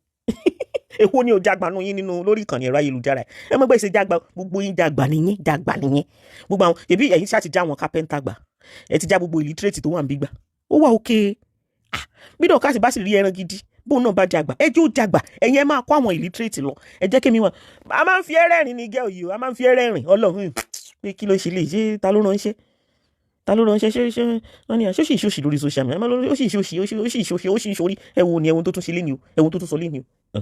S1: Èwo ni ò jàgbà nù yín nínú lórí ìkànnì ẹ̀rọ ayélujára? Ẹ mọ̀ gbèsè jàgbà, gbogbo yín jàgbà nìyín, jàgbà nìyín. Gbogbo àwọn ẹbí ẹ̀yin ṣáà ti já àwọn kápẹ́ńtà gbà, ẹ ti já gbogbo illiterate tó wà ń bí gbà. Ó wà òkè. Bí dọ̀kásì bá sì rí ẹran gidi, bóun náà bá jàgbà, ẹ jẹ́ ó jàgbà. Ẹ̀yin ẹ máa kó àwọn illiterate lọ. Ẹ jẹ́ kémi wọn. A máa ń fi ẹrẹ́rìn ní gẹ́ òyì o, a máa ń fi ẹrẹ́rìn. Ọlọ́run pé kí ló ṣe lè ṣe? Ta ló ránṣẹ́? Ta ló ránṣẹ́? Ṣé wọ́n ní àṣọ́ṣì ìṣòṣì lórí social media? Ó sì ìṣòṣì, ó sì ìṣòṣì, ó sì ìṣòrí. Ẹ wo ni ẹ̀wọ̀n tó tún ṣe léni o, ẹ̀wọ̀n tó tún sọ léni o.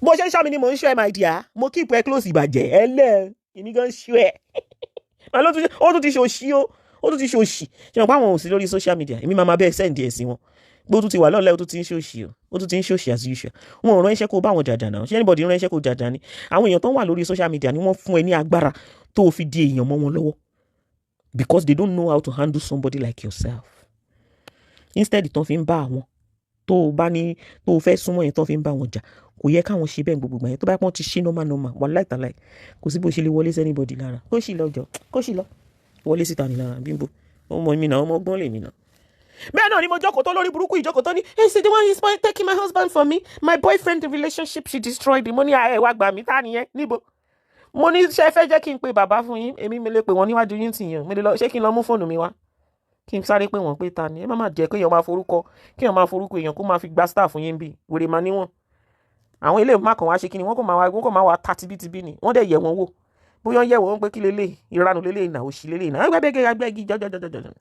S1: Bó ṣe ń ṣọ́ mi ni mò ń ṣọ́ ẹ, my dear. Mo keep ẹ close. Ìbàjẹ́ ẹ lẹ́, èmi gan ṣọ́ ẹ. Ó tún ti ṣòṣì o, ó tún ti ṣòṣì. Ṣe mọ̀ pé àwọn ò sí lórí social media? Èmi máa ma bẹ́ẹ̀ send ẹ̀ sí wọn pé ó tún ti wà lọ́lẹ́, ó tún ti ń ṣòṣì o, ó tún ti ń ṣòṣì as usual. Wọn ò ránṣẹ́ kó bá àwọn jàjà náà. Ṣé anybody ránṣẹ́ kó jàjà ni? Àwọn èèyàn tó ń wà lórí social media ni wọ́n fún ẹ ní agbára tó o fi di èèyàn mọ́ wọn lọ́wọ́. Because they don't know how to handle somebody like yourself. Instead tán fi ń bá àwọn tó o bá ní tó o fẹ́ súnmọ́ yẹn, tán fi ń bá wọn jà, kò yẹ káwọn ṣe bẹ́ẹ̀ gbogbo ìgbà yẹn. Tó bá pọ́n ti ṣe normal normal, wà láìtàláì, kò sí bó ṣe lè wọlé sí anybody lára. Kó sì lọ jọ, kó sì lọ wọlé síta ní lára. Bímbó ọmọ mi náà, ọmọ ọgbọ́n lèmi náà. Bẹ́ẹ̀ náà ni mo jókòó tó lórí burúkú ìjókòó tó ní, "Hey, see the one is taking my husband from me, my boyfriend, the relationship she destroyed." Mo ní ẹ wá gbà mí, tá nìyẹn níbo? Mo ní ṣe fẹ́ jẹ́ kí n pe bàbá fún yín? Èmi mi lè pè wọ́n níwájú yín tì yàn. Mi lè lọ, ṣé kí n lọ mú fóònù mi wá, kí n sáré pé wọ́n pé ta ni? Ẹ má má jẹ́ kéèyàn máa forúkọ, kéèyàn máa forúkọ èèyàn kó máa fi gba star fún yín. Bí wèrè máa níwọ̀n àwọn ilé má kàn wá ṣe kí ni, wọ́n kàn máa wá, wọ́n kàn máa wá ta tibítibí ni. Wọ́n dẹ̀ yẹ̀ wọ́n wò bóyá ń yẹ̀ wọ́n pé kí lélẹ̀, ìranù lélẹ̀, ìnà òṣì lélẹ̀, ìnà agbẹ́gbẹ́ agbẹ́gi jọjọjọjọjọ.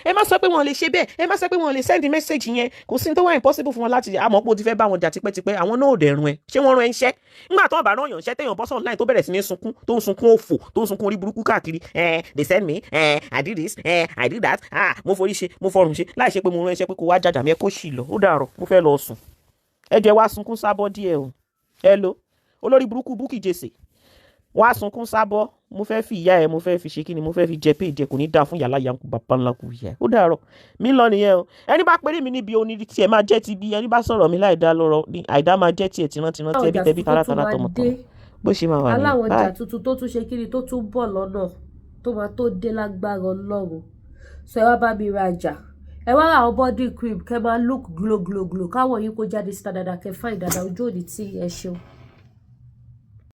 S1: Ẹ má sọ pé wọn lè ṣe bẹ́ẹ̀, ẹ má sọ pé wọn lè send message yẹn. Kò sí ní tó wà impossible fún wọn láti àmọ́ pé o ti fẹ́ bá wọn jà tipẹ́tipẹ́. Àwọn náà ò dẹ̀ run ẹ. Ṣé wọ́n rán ẹ ń ṣẹ́? Nígbà tó ń bá rán yàn ṣẹ́, téèyàn bọ́ online tó bẹ̀rẹ̀ sí ní sunkún, tó ń sunkún òfò, tó ń sunkún orí burúkú káàkiri, ẹ they send me, ẹ I did this, ẹ I did that, ah, mo forí ṣe, mo fọrùn ṣe, láì ṣe pé mo rán ẹ ṣẹ́ pé kó wá jàjà mi. Ẹ kó sì lọ, ó dàrọ̀, mo fẹ́ lọ sùn. Ẹ jẹ́ wá sunkún sábọ́ díẹ̀ o. Ẹ lo olórí burúkú Bukky Jesse, wá sunkún sábọ́. Mo fẹ́ fi ìyá ẹ, mo fẹ́ fi ṣe kí ni, mo fẹ́ fi jẹ pé ìjẹ kò ní dáa fún yàrá yanku bàbá ńlá kù yẹ. Ó dàárọ̀, mi lọ nìyẹn o. Ẹni bá péré mi níbi oní tiẹ̀ máa jẹ́ ti bí, ẹni bá sọ̀rọ̀ mi láìdá lọ́rọ̀ ní àìdá máa jẹ́ tiẹ̀, tìrántìrán, tẹbí tẹbí, taratara, tọmọtọmọ, bó ṣe máa wà nìyẹn.
S2: Aláwọn ọjà tuntun tó tún ṣe kiri tó tún bọ̀ lọ́nà, tó máa tó dé lágbára Ọlọ́run. So ẹ wá bá mi rajà, ẹ wá ra àwọn body cream, kẹ máa look glow glow glow, káwọn yìí kó jáde síta dáadáa, kẹ fine dáadáa. Ojú òní tí ẹ ṣeun.